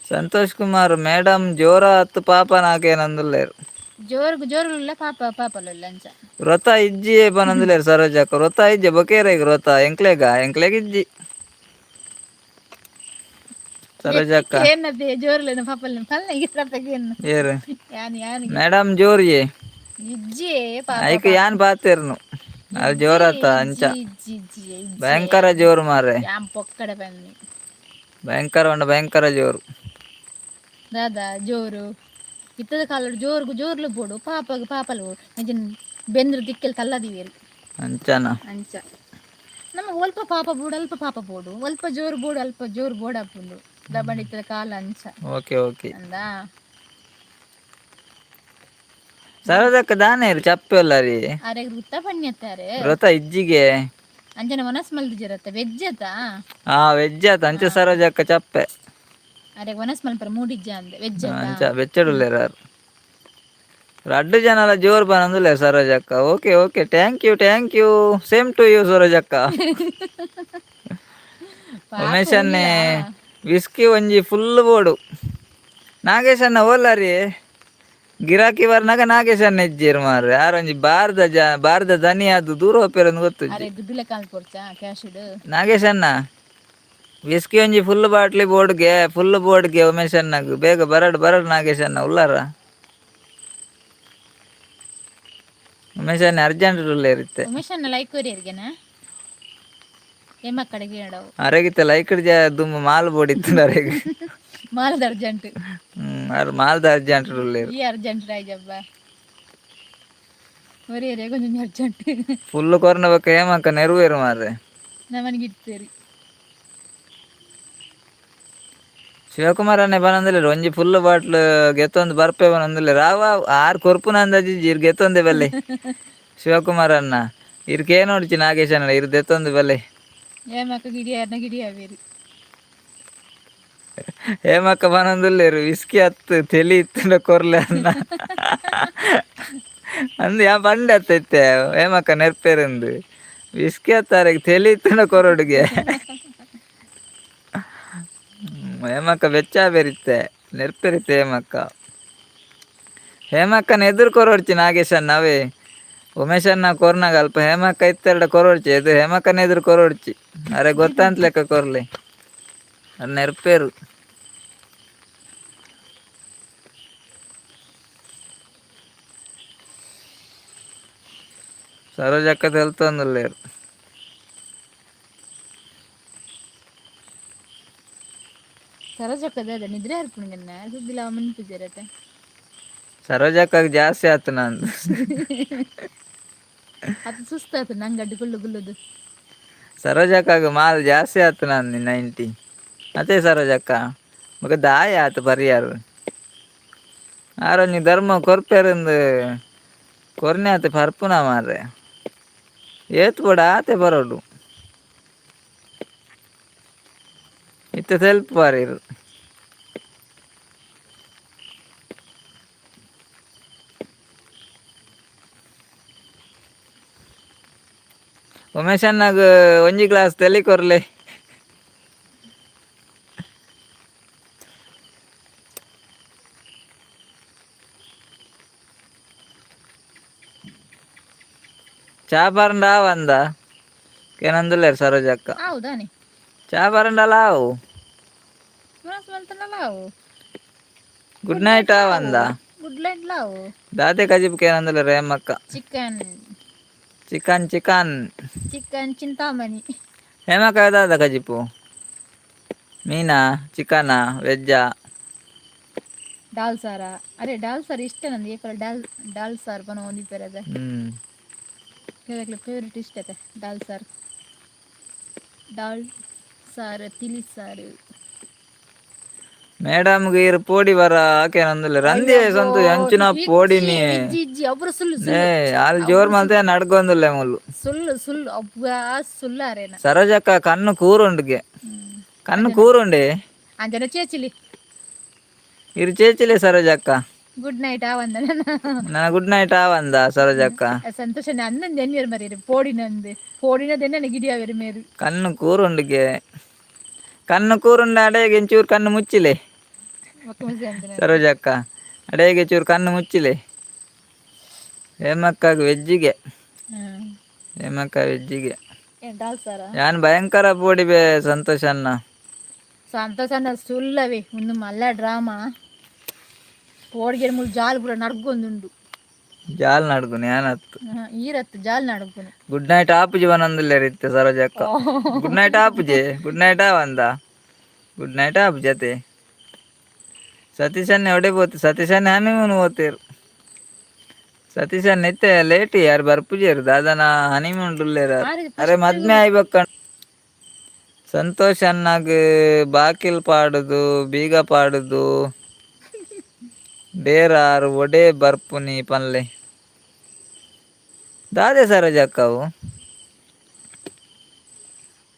Santosh Kumar, madam ಜೋರ ಹತ್ತು ಪಾಪ ನಾಕೇನಂದುಲ್ಲೇರು. ಜೋರ್ಗು ಜೋರುಲ್ಲ, ಪಾಪ ಪಾಪಲುಲ್ಲ ಅಂಚ. ವ್ರತ ಇಜ್ಜಿ ಪನಂದುಲ್ಲೇರು ಸರೋಜಕ್ಕ. ವ್ರತ ಇಜ್ಜೆ ಬೊಕೇರೆಗ್ ವ್ರತ ಎಂಕ್ಲೆಗ ಎಂಕ್ಲೆಗ್ ಇಜ್ಜಿ ಸರೋಜಕ್ಕ. ಏನದೆ ಜೋರ್ಲೇನ ಪಾಪಲ್ಲೇನ ಪಲ್ಲೆ ಇರತ್ತಗೇನು? ಏರು? ಯಾನ್ ಯಾನ್? ಮೇಡಮ್ ಜೋರಿಯೇ. ಇಜ್ಜಿ ಪಾಪ. ಐಕ್ ಯಾನ್ ಪಾತೆರ್ನು, ಅದು ಜೋರತ್ತ ಅಂಚ. ಇಜ್ಜಿ ಇಜ್ಜಿ ಇಜ್ಜಿ. ಭಯಂಕರ ಜೋರು ಮಾರ್ರೆ. ಯಾನ್ ಪೊಕ್ಕಡೆ ಬನ್ನಿ. ಭಯಂಕರ ಉಂಡು, ಭಯಂಕರ ಜೋರು. ದಾದಾ ಜೋರು? ಇತ್ತದ ಕಾಲಡ್ ಜೋರ್ಗು ಜೋರ್ಲು ಬೋಡು, ಪಾಪಗ್ ಪಾಪಲು ಬೋಡು. ನಿಜನ್ ಬೆಂದ್ರ ದಿಕ್ಕೆಲ್ ತಲ್ಲದಿವೇರು. ಅಂಚನ? ಅಂಚ ನಮ್ಮ ಅಲ್ಪ ಪಾಪ ಬೋಡು, ಅಲ್ಪ ಪಾಪ ಬೋಡು, ಅಲ್ಪ ಜೋರು ಬೋಡು, ಅಲ್ಪ ಜೋರು ಬೋಡಾಪುಂಡು. ದಬಂಡಿತ್ತದ ಕಾಲ ಅಂಚ. Okay okay. ಅಂದಾ? ಸರೋಜಕ್ಕ ದಾನೇರು ಚಪ್ಪೆ ರೀ? ಅರೆಗ್ ವೃತ್ತ ಪಣ್ಯತ್ತಾರೆ. ವ್ರತ ಇಜ್ಜಿಗೆ. ಅಂಚನ ಮನಸ್ ಮಲ್ದಿಜರತ್ತ, ವೆಜ್ ಅತಾ? ಹಾ, ವೆಜ್ ಆತ. ಅಂಚ ಸರೋಜಕ್ಕ ಚಪ್ಪೆ. ಅರೆಗ್ ವನಸ್ ಮಲ್ಪರ ಮೂಡಿಜ್ಜ ಅಂದೆ, ವೆಜ್ ಅತಾ? ಅಂಚ ಬೆಚ್ಚಡುಲ್ಲೇರು ಆರ್. ರಡ್ಡು ಜನಲ ಜೋರು ಬನಂದುಲ್ಲೇರು ಸರೋಜಕ್ಕ. Okay okay, thank you, thank you, same to you ಸರೋಜಕ್ಕ. ಪಾಪ. ಉಮೇಶನ್ನೇ ಉಲ್ಲ. ವಿಸ್ಕಿ ಒಂಜಿ ಫುಲ್ ಬೋಡು. ನಾಗೇಶಣ್ಣ ಓಲಾರಿ? ಗಿರಾಕಿ ಬರ್ನಾಗ ನಾಗೇಶಣ್ಣ ಇಜ್ಜೇರು ಮಾರ್ರೆ. ಆರ್ ಒಂಜಿ ಬಾರ್ದ ಜ ಬಾರ್ದ ದನಿ, ಅದು ದೂರ ಹೋಪೇರಂದು ಗೊತ್ತುಜ್ಜಿ. ಅರೆ ದುಡ್ಡುಲೆ ಕಾಲ್ ಕೊಡ್ಚಾ ಕ್ಯಾಶ್. ನಾಗೇಶಣ್ಣ, ವಿಸ್ಕಿ ಒಂಜಿ ಫುಲ್ ಬಾಟ್ಲಿ ಬೋರ್ಡ್ಗೆ, ಫುಲ್ ಬೋರ್ಡ್ಗೆ. ಉಮೇಶಣ್ಣಗ್ ಬೇಗ ಬರಡ್ ಬರಡ್. ನಾಗೇಶಣ್ಣ ಉಲ್ಲಾರ? ಉಮೇಶಣ್ಣ ಅರ್ಜೆಂಟ್ ಉಲ್ಲೇರಿತ್ತೆ. ಉಮೇಶಣ್ಣ ಲೈಕ್ ಕೊರಿಯರ್ಗೆನಾ? ಏಮ ಕಡೆಗೆ ಹೇಳವು. ಅರೆಗಿತ್ತ ಲೈಕ್ ದುಮ್ಮು ಮಾಲ್ ಬೋರ್ಡ್ ಅರೆಗ್. ಮಾಲದ ಅರ್ಜೆಂಟ್. ಅರ್ ಮಾಲ್ದ ಅರ್ಜೆಂಟ್ ಉಲ್ಲೇರು. ಈ ಅರ್ಜೆಂಟ್ ರಾಯ್ಜಬ್ಬ ಒರಿಯರೆ ಕೊಂಚ ಅರ್ಜೆಂಟ್. ಫುಲ್ ಕೊರ್ನ ಬೊಕ್ಕ ಹೇಮಕ್ಕ ನೆರವೇರು ಮಾರ್ರೆ. ನಮನಿಗೆ ಇಡ್ತೀರಿ. ಶಿವಕುಮಾರ್ ಅಣ್ಣೆ ಬನಂದಿಲ್ಲ. ಒಂಜಿ ಫುಲ್ ಬಾಟ್ಲ್ ಗೆತ್ತೊಂದು ಬರ್ಪೆ ಬನಂದಿಲ್ಲ. ರಾವ ಆರ್ ಕೊರ್ಪುನ ಅಂದಾಜಿ ಇರ್ ಗೆತ್ತೊಂದೆ ಬಲ್ಲೆ. ಶಿವಕುಮಾರ್ ಅಣ್ಣ, ಇರ್ಕೇ ನೋಡ್ಚಿ ನಾಗೇಶ್ ಅಣ್ಣ, ಇರ್ ದೆತ್ತೊಂದು ಬಲ್ಲೆ. ಏಮಕ್ಕ ಗಿಡಿಯಾರ್ನ ಗಿಡಿಯಾವೇರಿ. ಹೇಮಕ್ಕ ಬನಂದುಲ್ಲೇರು. ವಿಸ್ಕಿ ಹತ್ತು ತೆಲಿ ಇತ್ತುಂಡ ಕೊರ್ಲೆ ಅನ್ನ ಅಂದ್ ಯಾ ಬಂಡೆ ಅತ್ತ ಇತ್ತೆ. ಹೇಮಕ್ಕ ನೆರ್ಪೇರಂದು ವಿಸ್ಕಿ ಅತ್ತಾರೆಗ್ ತೆಲಿ ಇತ್ತುಂಡ ಕೊರೊಡುಗೆ. ಹೇಮಕ್ಕ ಬೆಚ್ಚ ಬೆರಿತ್ತೆ, ನೆರ್ಪೆರಿತ್ತೆ ಹೇಮಕ್ಕ. ಹೇಮಕ್ಕನ ಎದುರು ಕೊರೊಡ್ಚಿ ನಾಗೇಶಣ್ಣ ಅವೇ. ಉಮೇಶಣ್ಣ ಕೊರ್ನಾಗ ಅಲ್ಪ ಹೇಮಕ್ಕ ಇತ್ತೆರಡ ಕೊರೊಡ್ಚಿ. ಎದುರು ಹೇಮಕ್ಕನ ಎದುರು ಕೊರೊಡ್ಚಿ. ಅರೆ ಗೊತ್ತಂತ ಲೆಕ್ಕ ಕೊರ್ಲೆ, ಅದು ನೆರ್ಪೇರು. ಸರೋಜಕ್ಕ ತೆಲ್ತೊಂದುಲ್ಲೇರು. ಸರೋಜಕ್ಕದ ಅದ ನಿದ್ರೆ ಹರ್ಪುಂಗನ್ನ ಸುದ್ದಿಲ ಮನ್ಪುಜರತೆ. ಸರೋಜಕ್ಕಗ್ ಜಾಸ್ತಿ ಆತು ನಂದು. ಅದು ಸುಸ್ತಾತು ನಂಗೆ ಅಡ್ಡು ಗುಲ್ಲು ಗುಲ್ಲುದು. ಸರೋಜಕ್ಕಾಗ ಮಾಲ್ ಜಾಸ್ತಿ ಆತು ನಂದು 90 ಅದೇ. ಸರೋಜಕ್ಕ ಬೊಕ ದಾಯ ಆತು ಪರಿಯಾರು? ಆರೊಂಜಿ ಧರ್ಮ ಕೊರ್ಪೆರಂದು ಕೊರ್ನೆ ಆತೆ ಪರ್ಪುನ ಮಾರ್ರೆ. ಏತ್ ಬೋಡ ಆತೆ ಬರೋಡು. ಇತ್ತೆ ಸೆಲ್ಪ್ ಬಾರಿರು. ಉಮೇಶಣ್ಣಗ್ ಒಂಜಿ ಗ್ಲಾಸ್ ತೆಲಿ ಕೊರ್ಲೆ. ಚಾ ಪರಂಡ ಆವಂದ ಕೇನಂದುಲ್ಲೇರ್ ಸರೋಜಕ್ಕ. ಹೌದಾನೆ. ಚಾ ಪರಂಡಲ ಆವು. ಮನಸ್ಸು ಮಲ್ತನಲ್ಲ ಅವು. ಗುಡ್ ನೈಟ್ ಆವಂದ. ಗುಡ್ ನೈಟ್ ಲಾವು. ದಾದೆ ಕಜಿಪು ಕೇನಂದುಲ್ಲೇರ್ ಹೇಮಕ್ಕ. Chicken. Chicken chicken. Chicken Chintamani. ಹೇಮಕ್ಕ, ದಾದ ಕಜಿಪು? ಮೀನಾ, ಚಿಕನಾ, ವೆಜ್ಜಾ? ಡಾಲ್ ಸಾರಾ? ಅರೆ, ಡಾಲ್ ಸಾರು ಇಷ್ಟ ನಂದು. ಏಪಲ ಡಾಲ್ ಡಾಲ್ ಸಾರು ಪನ ಒಂದಿಪ್ಪೆರದ. ಫೇವ್ರೆಟ್ ಇಷ್ಟ ಅತ್ತೆ ಡಾಲ್ ಸಾರು. ಡಾಲ್ ಸಾರು, ತಿಳಿ ಸಾರು. ಮೇಡಮ್ಗೆ ಇರು ಪೋಡಿ ಬರ ಕೇನಂದುಲ್ಲೇರ್. ಅಂದೇ ಸಂತು, ಎಂಚಿನ ಪೋಡಿನಿ. ಇಜ್ಜಿ ಇಜ್ಜಿ, ಒಬ್ರು ಸುಳ್ಳು. ಏ ಸುಳ್ಳು. ಅಲ್ಲಿ ಜೋರ್ ಮಲ್ತೆ ನಡ್ಕೊಂದುಲ್ಲೆ ಮುಲ್ಲು. ಸುಳ್ಳು ಸುಳ್ಳು, ಒಬ್ಬ ಸುಳ್ಳಾರೇನ. ಸರೋಜಕ್ಕ ಕಣ್ಣು ಕೂರುಂಡುಗೆ. ಕಣ್ಣು ಕೂರುಂಡೆ. ಅಂಜನ ಚೇಚಿಲಿ. ಇರು ಚೇಚಿಲೆ ಸರೋಜಕ್ಕ. Good night ಆವಂದ. ನನ್ನ ಗುಡ್ ನೈಟ್ ಆವಂದ ಸರೋಜಕ್ಕ. ಸಂತೋಷ ಅನ್ನಂದು ಎನ್ನಿಯರ್ ಮರಿ ಪೋಡಿನಂದು ಪೋಡಿನದೆನ್ನ ಗಿಡಿಯಾವೆರು ಮೇರು. ಕಣ್ಣು ಕೂರುಂಡುಗೆ, ಕಣ್ಣು ಕೂರುಂಡ. ಅಡೆಗೆ ಚೂರು ಕಣ್ಣು ಮುಚ್ಚಿಲೆ. ಸರೋಜಕ್ಕ, ಅಡೆಗೆ ಚೂರು ಕಣ್ಣು ಮುಚ್ಚಿಲೆ. ಹೇಮಕ್ಕಾಗ ವೆಜ್ಜಿಗೆ, ಹೇಮಕ್ಕ ವೆಜ್ಜಿಗೆ. ಡಾಲ್ ಸಾರಾ? ಯಾನ್ ಭಯಂಕರ ಪೋಡಿ ಬೇ ಸಂತೋಷ ಅಣ್ಣ. ಸಂತೋಷ ಅಣ್ಣ ಸುಳ್ಳವೇ, ಒಂದು ಮಲ್ಲ ಡ್ರಾಮಾ. ಪೋಡಿಗೆ ಮುಳು ಜಾಲ್ ಪೂರ ನಡ್ಗೊಂದುಂಡು. ಜಾಲ್ ನಡ್ಗುನಿ ಯಾನತ್ತು. ಈರತ್ತು ಜಾಲ್ ನಡ್ಗುನಿ. ಗುಡ್ ನೈಟ್ ಆಪುಜಿ ಬನೊಂದುಲ್ಲೇರ್ ಇತ್ತೆ ಸರೋಜಕ್ಕ. ಗುಡ್ ನೈಟ್ ಆಪುಜಿ, ಗುಡ್ ನೈಟ್ ಆವಂದ, ಗುಡ್ ನೈಟ್ ಆಪುಜಿ ಅತೆ. ಸತೀಶನ್ನೇ ಒಡೆ ಪೋತು? ಸತೀಶನ್ನೇ ಹನಿಮೂನ್ ಪೋತೇರು. ಸತೀಶಣ್ಣ ಇತ್ತೆ ಲೇಟ್, ಯಾರು ಬರ್ಪುಜೇರು. ದಾದನ ಹನಿಮೂನ್ ಉಲ್ಲೇರ. ಅರೆ ಮದ್ಮೆ ಆಯ್ಬಕ್ಕ. ಸಂತೋಷ್ ಅಣ್ಣಗ್ ಬಾಕಿಲ್ ಪಾಡುದು ಬೀಗ ಪಾಡುದು ಡೇರಾರ್ ಒಡೆ ಬರ್ಪುನಿ ಪನ್ಲೆ. ದಾದೆ ಸರೋಜಕ್ಕವು?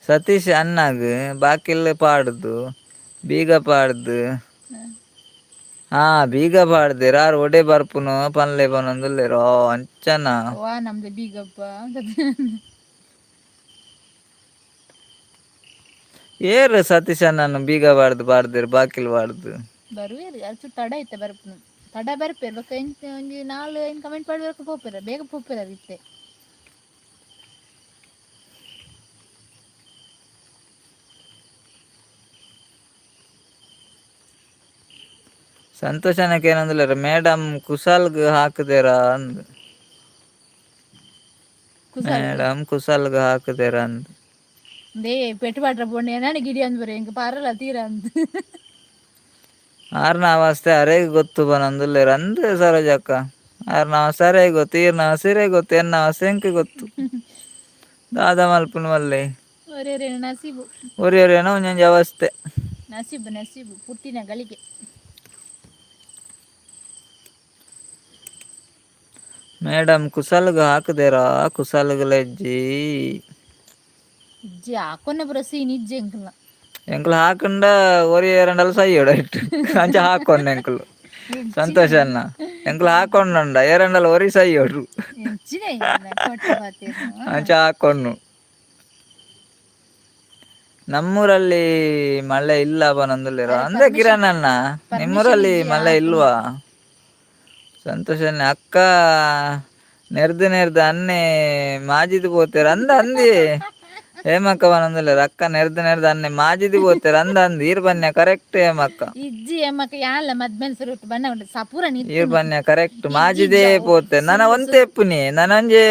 ಸತೀಶ್ ಅಣ್ಣಗ್ ಬಾಕಿಲ್ ಪಾಡುದು ಬೀಗ ಪಾಡ್ದು, ಹಾ, ಬೀಗ ಪಾಡ್ದೆರ್ ಆರ್ ಒಡೆ ಬರ್ಪುನು ಪನ್ಲೆ ಪನೊಂದುಲ್ಲೆರ್. ಅಂಚನ? ವಾ ನಮ್ದು ಬೀಗಪ್ಪ. ಏರ್ ಸತೀಶ್ ಅಣ್ಣನ ಬೀಗ ಪಾಡ್ದು ಪಾಡ್ದೆರ್, ಬಾಕಿಲ್ ಪಾಡ್ದು? ಬರುವೇರು ಅಚ್ಚು ತಡ ಐತೆ ಬರ್ಪುನು. ತಡ ಬರ್ಪೇರು ಬೊಕ್ಕ ಎಂಚ ಒಂಜಿ ನಾಲ್ ಐನ್ ಕಮೆಂಟ್ ಪಾಡ್ಬೇಕು, ಪೋಪೆರ ಬೇಗ ಪೋಪೆರ ಇತ್ತೆ. ಸಂತೋಷನಕ್ಕೆ ಏನಂದ್ರೆ ಮೇಡಮ್ ಕುಶಾಲ್ಗ್ ಹಾಕುದೇರಾ ಅಂದ್. ಕುಸಾಲ್. ಮೇಡಮ್ ಕುಶಾಲ್ಗ್ ಹಾಕುದೇರಾ ಅಂದ್. They ಪೆಟ್ಟು ಪಾಡ್ರ ಪೋಂಡೆ ನಾನು ಗಿಡಿ ಅಂದ್ ಬರ ಎಂಕ್ ಪಾರಲ ತೀರ ಅಂದ್. ಆರ್ನ ಅವಸ್ಥೆ ಅರೆಗ್ ಗೊತ್ತು ಬನಂದುಲ್ಲೆರ್ ಅಂದ್ ಸರೋಜಕ್ಕ. ಆರ್ನ ಅವಸ್ಥೆ ಅರೆಗ್ ಗೊತ್ತು, ಈರ್ನ ಅವಸ್ಥೆ ಇರೆಗ್ ಗೊತ್ತು, ಎನ್ನ ಅವಸ್ಥೆ ಎಂಕ್ ಗೊತ್ತು. ದಾದ ಮಲ್ಪುನು ಮಲ್ಲೆ? ಒರೆ ಒರೆ ನಸೀಬು. ಒರಿ ಒರಿಯನ ಒಂಜೊಂಜಿ ಅವಸ್ಥೆ. ನಸೀಬು ನಸೀಬು, ಪುಟ್ಟಿನ ಗಳಿಗೆ. ಮೇಡಮ್ ಕುಶಾಲ್ಗ್ ಹಾಕುದೇರಾ, ಕುಶಾಲ್ಗ್ ಲೆಜ್ಜಿ. ಇಜ್ಜಿ, ಹಾಕೊನ್ನ ಪೂರ ಸೀನ್ ಇಜ್ಜಿ ಎಂಕಲ್ನ. ಎಂಕುಲು ಹಾಕಂಡ ಒರಿ ಎರಡಲ್ಲ ಸೈಯೋಡ ಇಟ್ಟು ಅಂಚ ಹಾಕೊಂಡ ಎಂಕುಲು. ಸಂತೋಷ ಅಣ್ಣ, ಎಂಕುಲು ಹಾಕೊಂಡ ಎರಡಲ್ಲ ಒರಿ ಸೈಯೋಡು. ಎಂಚಿನ ಕೊಟ್ಟ ಪಾತೆರ್ನ. ಅಂಚ ಹಾಕೊಂಡು. ನಮ್ಮೂರಲ್ಲಿ ಮಳೆ ಇಲ್ಲ ಬನಂದುಲ್ಲೇರ ಅಂದ್ರೆ ಕಿರಣ್ ಅಣ್ಣ, ನಿಮ್ಮೂರಲ್ಲಿ ಮಳೆ ಇಲ್ವಾ? ಸಂತೋಷ ಅಕ್ಕ ನೆರ್ದು ನೆರ್ದು ಅನ್ನೆ ಮಾಜಿದ್ ಪೋತೇರ್ ಅಂದ ಅಂದಿ. ಹೇಮಕ್ಕ ಬನಂದುಲ್ಲೇರ್, ಅಕ್ಕ ನೆರ್ದು ನೆರ್ದು ಅನ್ನೆ ಮಾಜಿದ್ ಪೋತೇರ್ ಅಂದ ಅಂದ್. ಈರ್ ಬನ್ಯ ಕರೆಕ್ಟ್ ಹೇಮಕ್ಕ. ಇಜ್ಜಿ ಎಮ್ಮಕ್ಕ, ಯಾನ್ಲ ಮದ್ಮೆನ್ ಸುರುಟ್ಟು ಬಣ್ಣ ಉಂಟು ಸಪೂರ. ಈರ್ ಬನ್ಯ ಕರೆಕ್ಟ್, ಮಾಜಿದೇ ಪೋತೆ. ನನ ಒಂತೆ ಎಪ್ಪುನಿ ನನೊಂಜಿ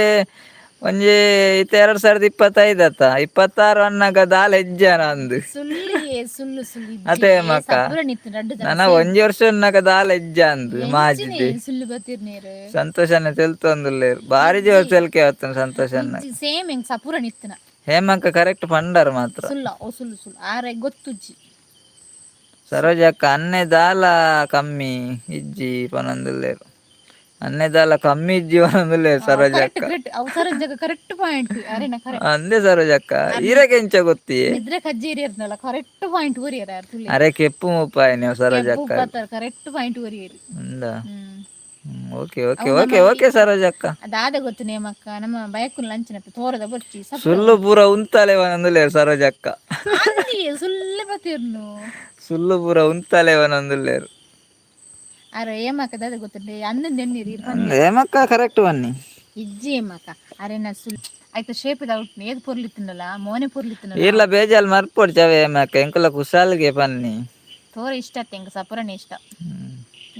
ಒಂಜಿ ಇತ್ತೆ 2025 ಅತ್ತ, 26 ಅನ್ನಾಗ ದಾಲ ಹೆಜ್ಜಾನ ಅಂದು. ಸುಳ್ಳು ಸುಳ್ಳು ಸುಳ್ಳು. ಅದೇ ಹೇಮಕ್ಕ. ಸಪೂರ ನಿತ್ತು ರಡ್ಡು ಜನ. ನನ ಒಂಜಿ ವರ್ಷ ಅನ್ನಾಗ ದಾಲ ಹೆಜ್ಜ ಅಂದು ಮಾಜಿದೆ. ಸುಳ್ಳು ಬತ್ತಿರ್ನೇರು. ಸಂತೋಷನ ತೆಲ್ತೊಂದುಲ್ಲೇರ್, ಬಾರಿ ಜೋರ್ ತೆಲ್ಕೆ ಆತನ ಸಂತೋಷನ. ಸೇಮ್ ಎಂಕ್ ಸಪೂರ ನಿತ್ತನ. ಹೇಮಕ್ಕ ಕರೆಕ್ಟ್ ಪಂಡರ್ ಮಾತ್ರ. ಸುಳ್ಳ ಓ ಸುಳ್ಳು ಸುಳ್ಳು, ಆರೆ ಗೊತ್ತುಜ್ಜಿ. ಸರೋಜಕ್ಕ ಅನ್ನೆ ದಾಲ ಕಮ್ಮಿ ಇಜ್ಜಿ ಪನೊಂದುಲ್ಲೇರ್. ಅನ್ನೆದಾಲ ಕಮ್ಮಿ ಇಜ್ಜಿ ಸರೋಜಕ್ಕ. ಕರೆಕ್ಟ್ ಕರೆಕ್ಟ್, ಅವು ಸರೋಜಕ್ಕ ಕರೆಕ್ಟ್ ಪಾಯಿಂಟ್ ಅರೆನ ಕರೆಕ್ಟ್. ಅಂದೆ ಸರೋಜಕ್ಕ, ಈರಕ್ಕೆ ಎಂಚ ಗೊತ್ತಿ? ನಿದ್ರೆ ಕಜ್ಜೇರಿ ಇರ್ನಲ್ಲ, ಕರೆಕ್ಟ್ ಪಾಯಿಂಟ್ ಒರಿಯರ ಯಾರು ತುಲೆ. ಅರೆ ಕೆಪ್ಪು ಮುಪ್ಪಾಯ ನೀವು ಸರೋಜಕ್ಕ. ಕರೆಕ್ಟ್ ಪಾಯಿಂಟ್ ಒರಿಯರು. ಅಂದ. ಹ್ಮ್. ಓಕೆ ಓಕೆ ಓಕೆ ಓಕೆ ಸರೋಜಕ್ಕ. ಅದಾದ ಗೊತ್ತು ನೇಮಕ್ಕ, ನಮ್ಮ ಬಯಕುನ್ ಲಂಚನ ತೋರದ ಬೊರ್ಚಿ. ಸುಳ್ಳು ಪೂರ ಉಂತಾಲೆ ಒಂದುಲೇರು ಸರೋಜಕ್ಕ. ಸುಳ್ಳು ಬತ್ತಿರ್ನು. ಸುಳ್ಳು ಪೂರ ಉಂತಾಲೆ ಒಂದುಲೇರು. ಅರೆ ಏಮಕ್ಕ, ದಾದ ಗೊತ್ತುಂಡೆ ಅಂದಂದು ಎಣ್ಣೀರಿ. ಏಮಕ್ಕ, ಕರೆಕ್ಟ್ ಬನ್ನಿ. ಇಜ್ಜಿ ಏಮಕ್ಕ, ಅರೆ ನಾ ಸುಳ್ಳು ಆಯ್ತು ಶೇಪದ ಔಟ್ ಏದ್ ಪೊರ್ಲಿತ್ತಿನಲ್ಲ, ಮೋನೆ ಪೊರ್ಲಿತ್ತಿನಲ್ಲ. ಇಲ್ಲ, ಬೇಜಾಲ್ ಮರ್ಪೊಡ್ಚವೆ ಏಮಕ್ಕ, ಎಂಕುಲ ಕುಶಾಲ್ಗೆ ಬನ್ನಿ. ತೋರ ಇಷ್ಟ ಆತ್ ಎಂಕ, ಸಪುರನೇ ಇಷ್ಟ.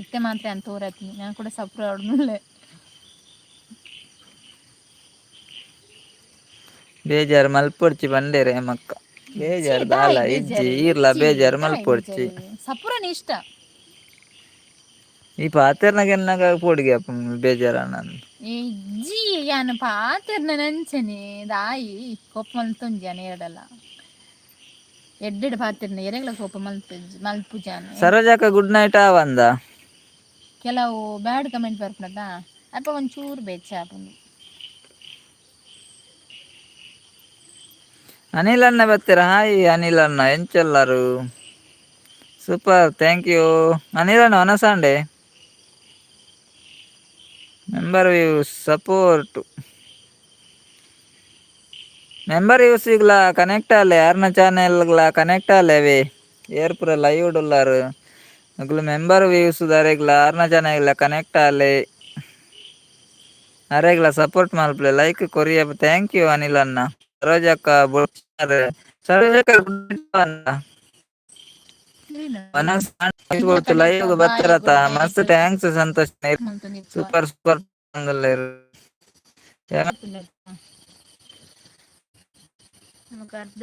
ಇತ್ತೆ ಮಾತ್ರ ಅಂತ ತೋರತ್ನಿ ನಾನು ಕೂಡ ಸಪುರ ಆಡ್ನುಲ್ಲೆ. ಬೇಜಾರು ಮಲ್ಪೊಡ್ಚಿ ಬಂಡೇರೆ ಏಮಕ್ಕ, ಬೇಜಾರು ದಾಲ ಇಜ್ಜಿ, ಈರ್ಲ ಬೇಜಾರು ಮಲ್ಪೊಡ್ಚಿ. ಸಪುರನೇ ಇಷ್ಟ. ಈ ಪಾತೆರ್ನಾಗ ಪೋಡಿಗೆ ಅಪ್ಪ ಬೇಜಾರ ನಾನು. ಇಜ್ಜಿ, ಯಾನ್ ಪಾತೆರ್ನ ನಂಚನೆ ದಾಯಿ ಕೋಪ ಮಲ್ತೊಂಜಿ ಎರಡಲ್ಲ ಎಡ್ಡೆಡ್ ಪಾತೆರ್ನ ಎರೆಗ್ಲ ಕೋಪ ಮಲ್ತು ಮಲ್ಪುಜಾನ. ಸರೋಜಕ್ಕ, ಗುಡ್ ನೈಟ್ ಆವಂದ. ಕೆಲವು ಬ್ಯಾಡ್ ಕಮೆಂಟ್ ಬರ್ಪುನದ ಅಲ್ಪ ಒಂಚೂರು ಬೆಚ್ಚ ಆಪುಂಡು. ಅನಿಲ್ ಅಣ್ಣ ಬರ್ತೀರಾ? ಹಾಯ್ ಅನಿಲ್ ಅಣ್ಣ, ಎಂಚೆಲ್ಲರು? ಸೂಪರ್, thank you Anil ಅಣ್ಣ. ಒನಸಾಂಡೆ ಮೆಂಬರ್ ವ್ಯೂ ಸಪೋರ್ಟ್, ಮೆಂಬರ್ ಯೂಸಿಗ್ಲ ಕನೆಕ್ಟ್ ಆಲೆ, ಯಾರನ ಚಾನೆಲ್ಗ್ಲ ಕನೆಕ್ಟ್ ಆಲೆವೆ. ಏರ್ ಪೂರ ಲೈವ್ ಉಳ್ಳಾರು ಅಗುಲು ಮೆಂಬರ್ ವ್ಯೂಸ್ ದಾರೆಗ್ಲ ಆರ್ನ ಚಾನೆಲ್ಗ್ಲ ಕನೆಕ್ಟ್ ಆಲೆ, ಅರೆಗ್ಲ ಸಪೋರ್ಟ್ ಮಲ್ಪಲೆ, ಲೈಕ್ ಕೊರಿಯ. Thank you Anil ಅಣ್ಣ. ಸರೋಜಕ್ಕ, ಸರೋಜಕ್ಕ, ಲೈವ್ ಬರ್ತಾರತ. ಮಸ್ತ್ thanks Santosh. Super super. ನಮಕ್ ಅರ್ಧ.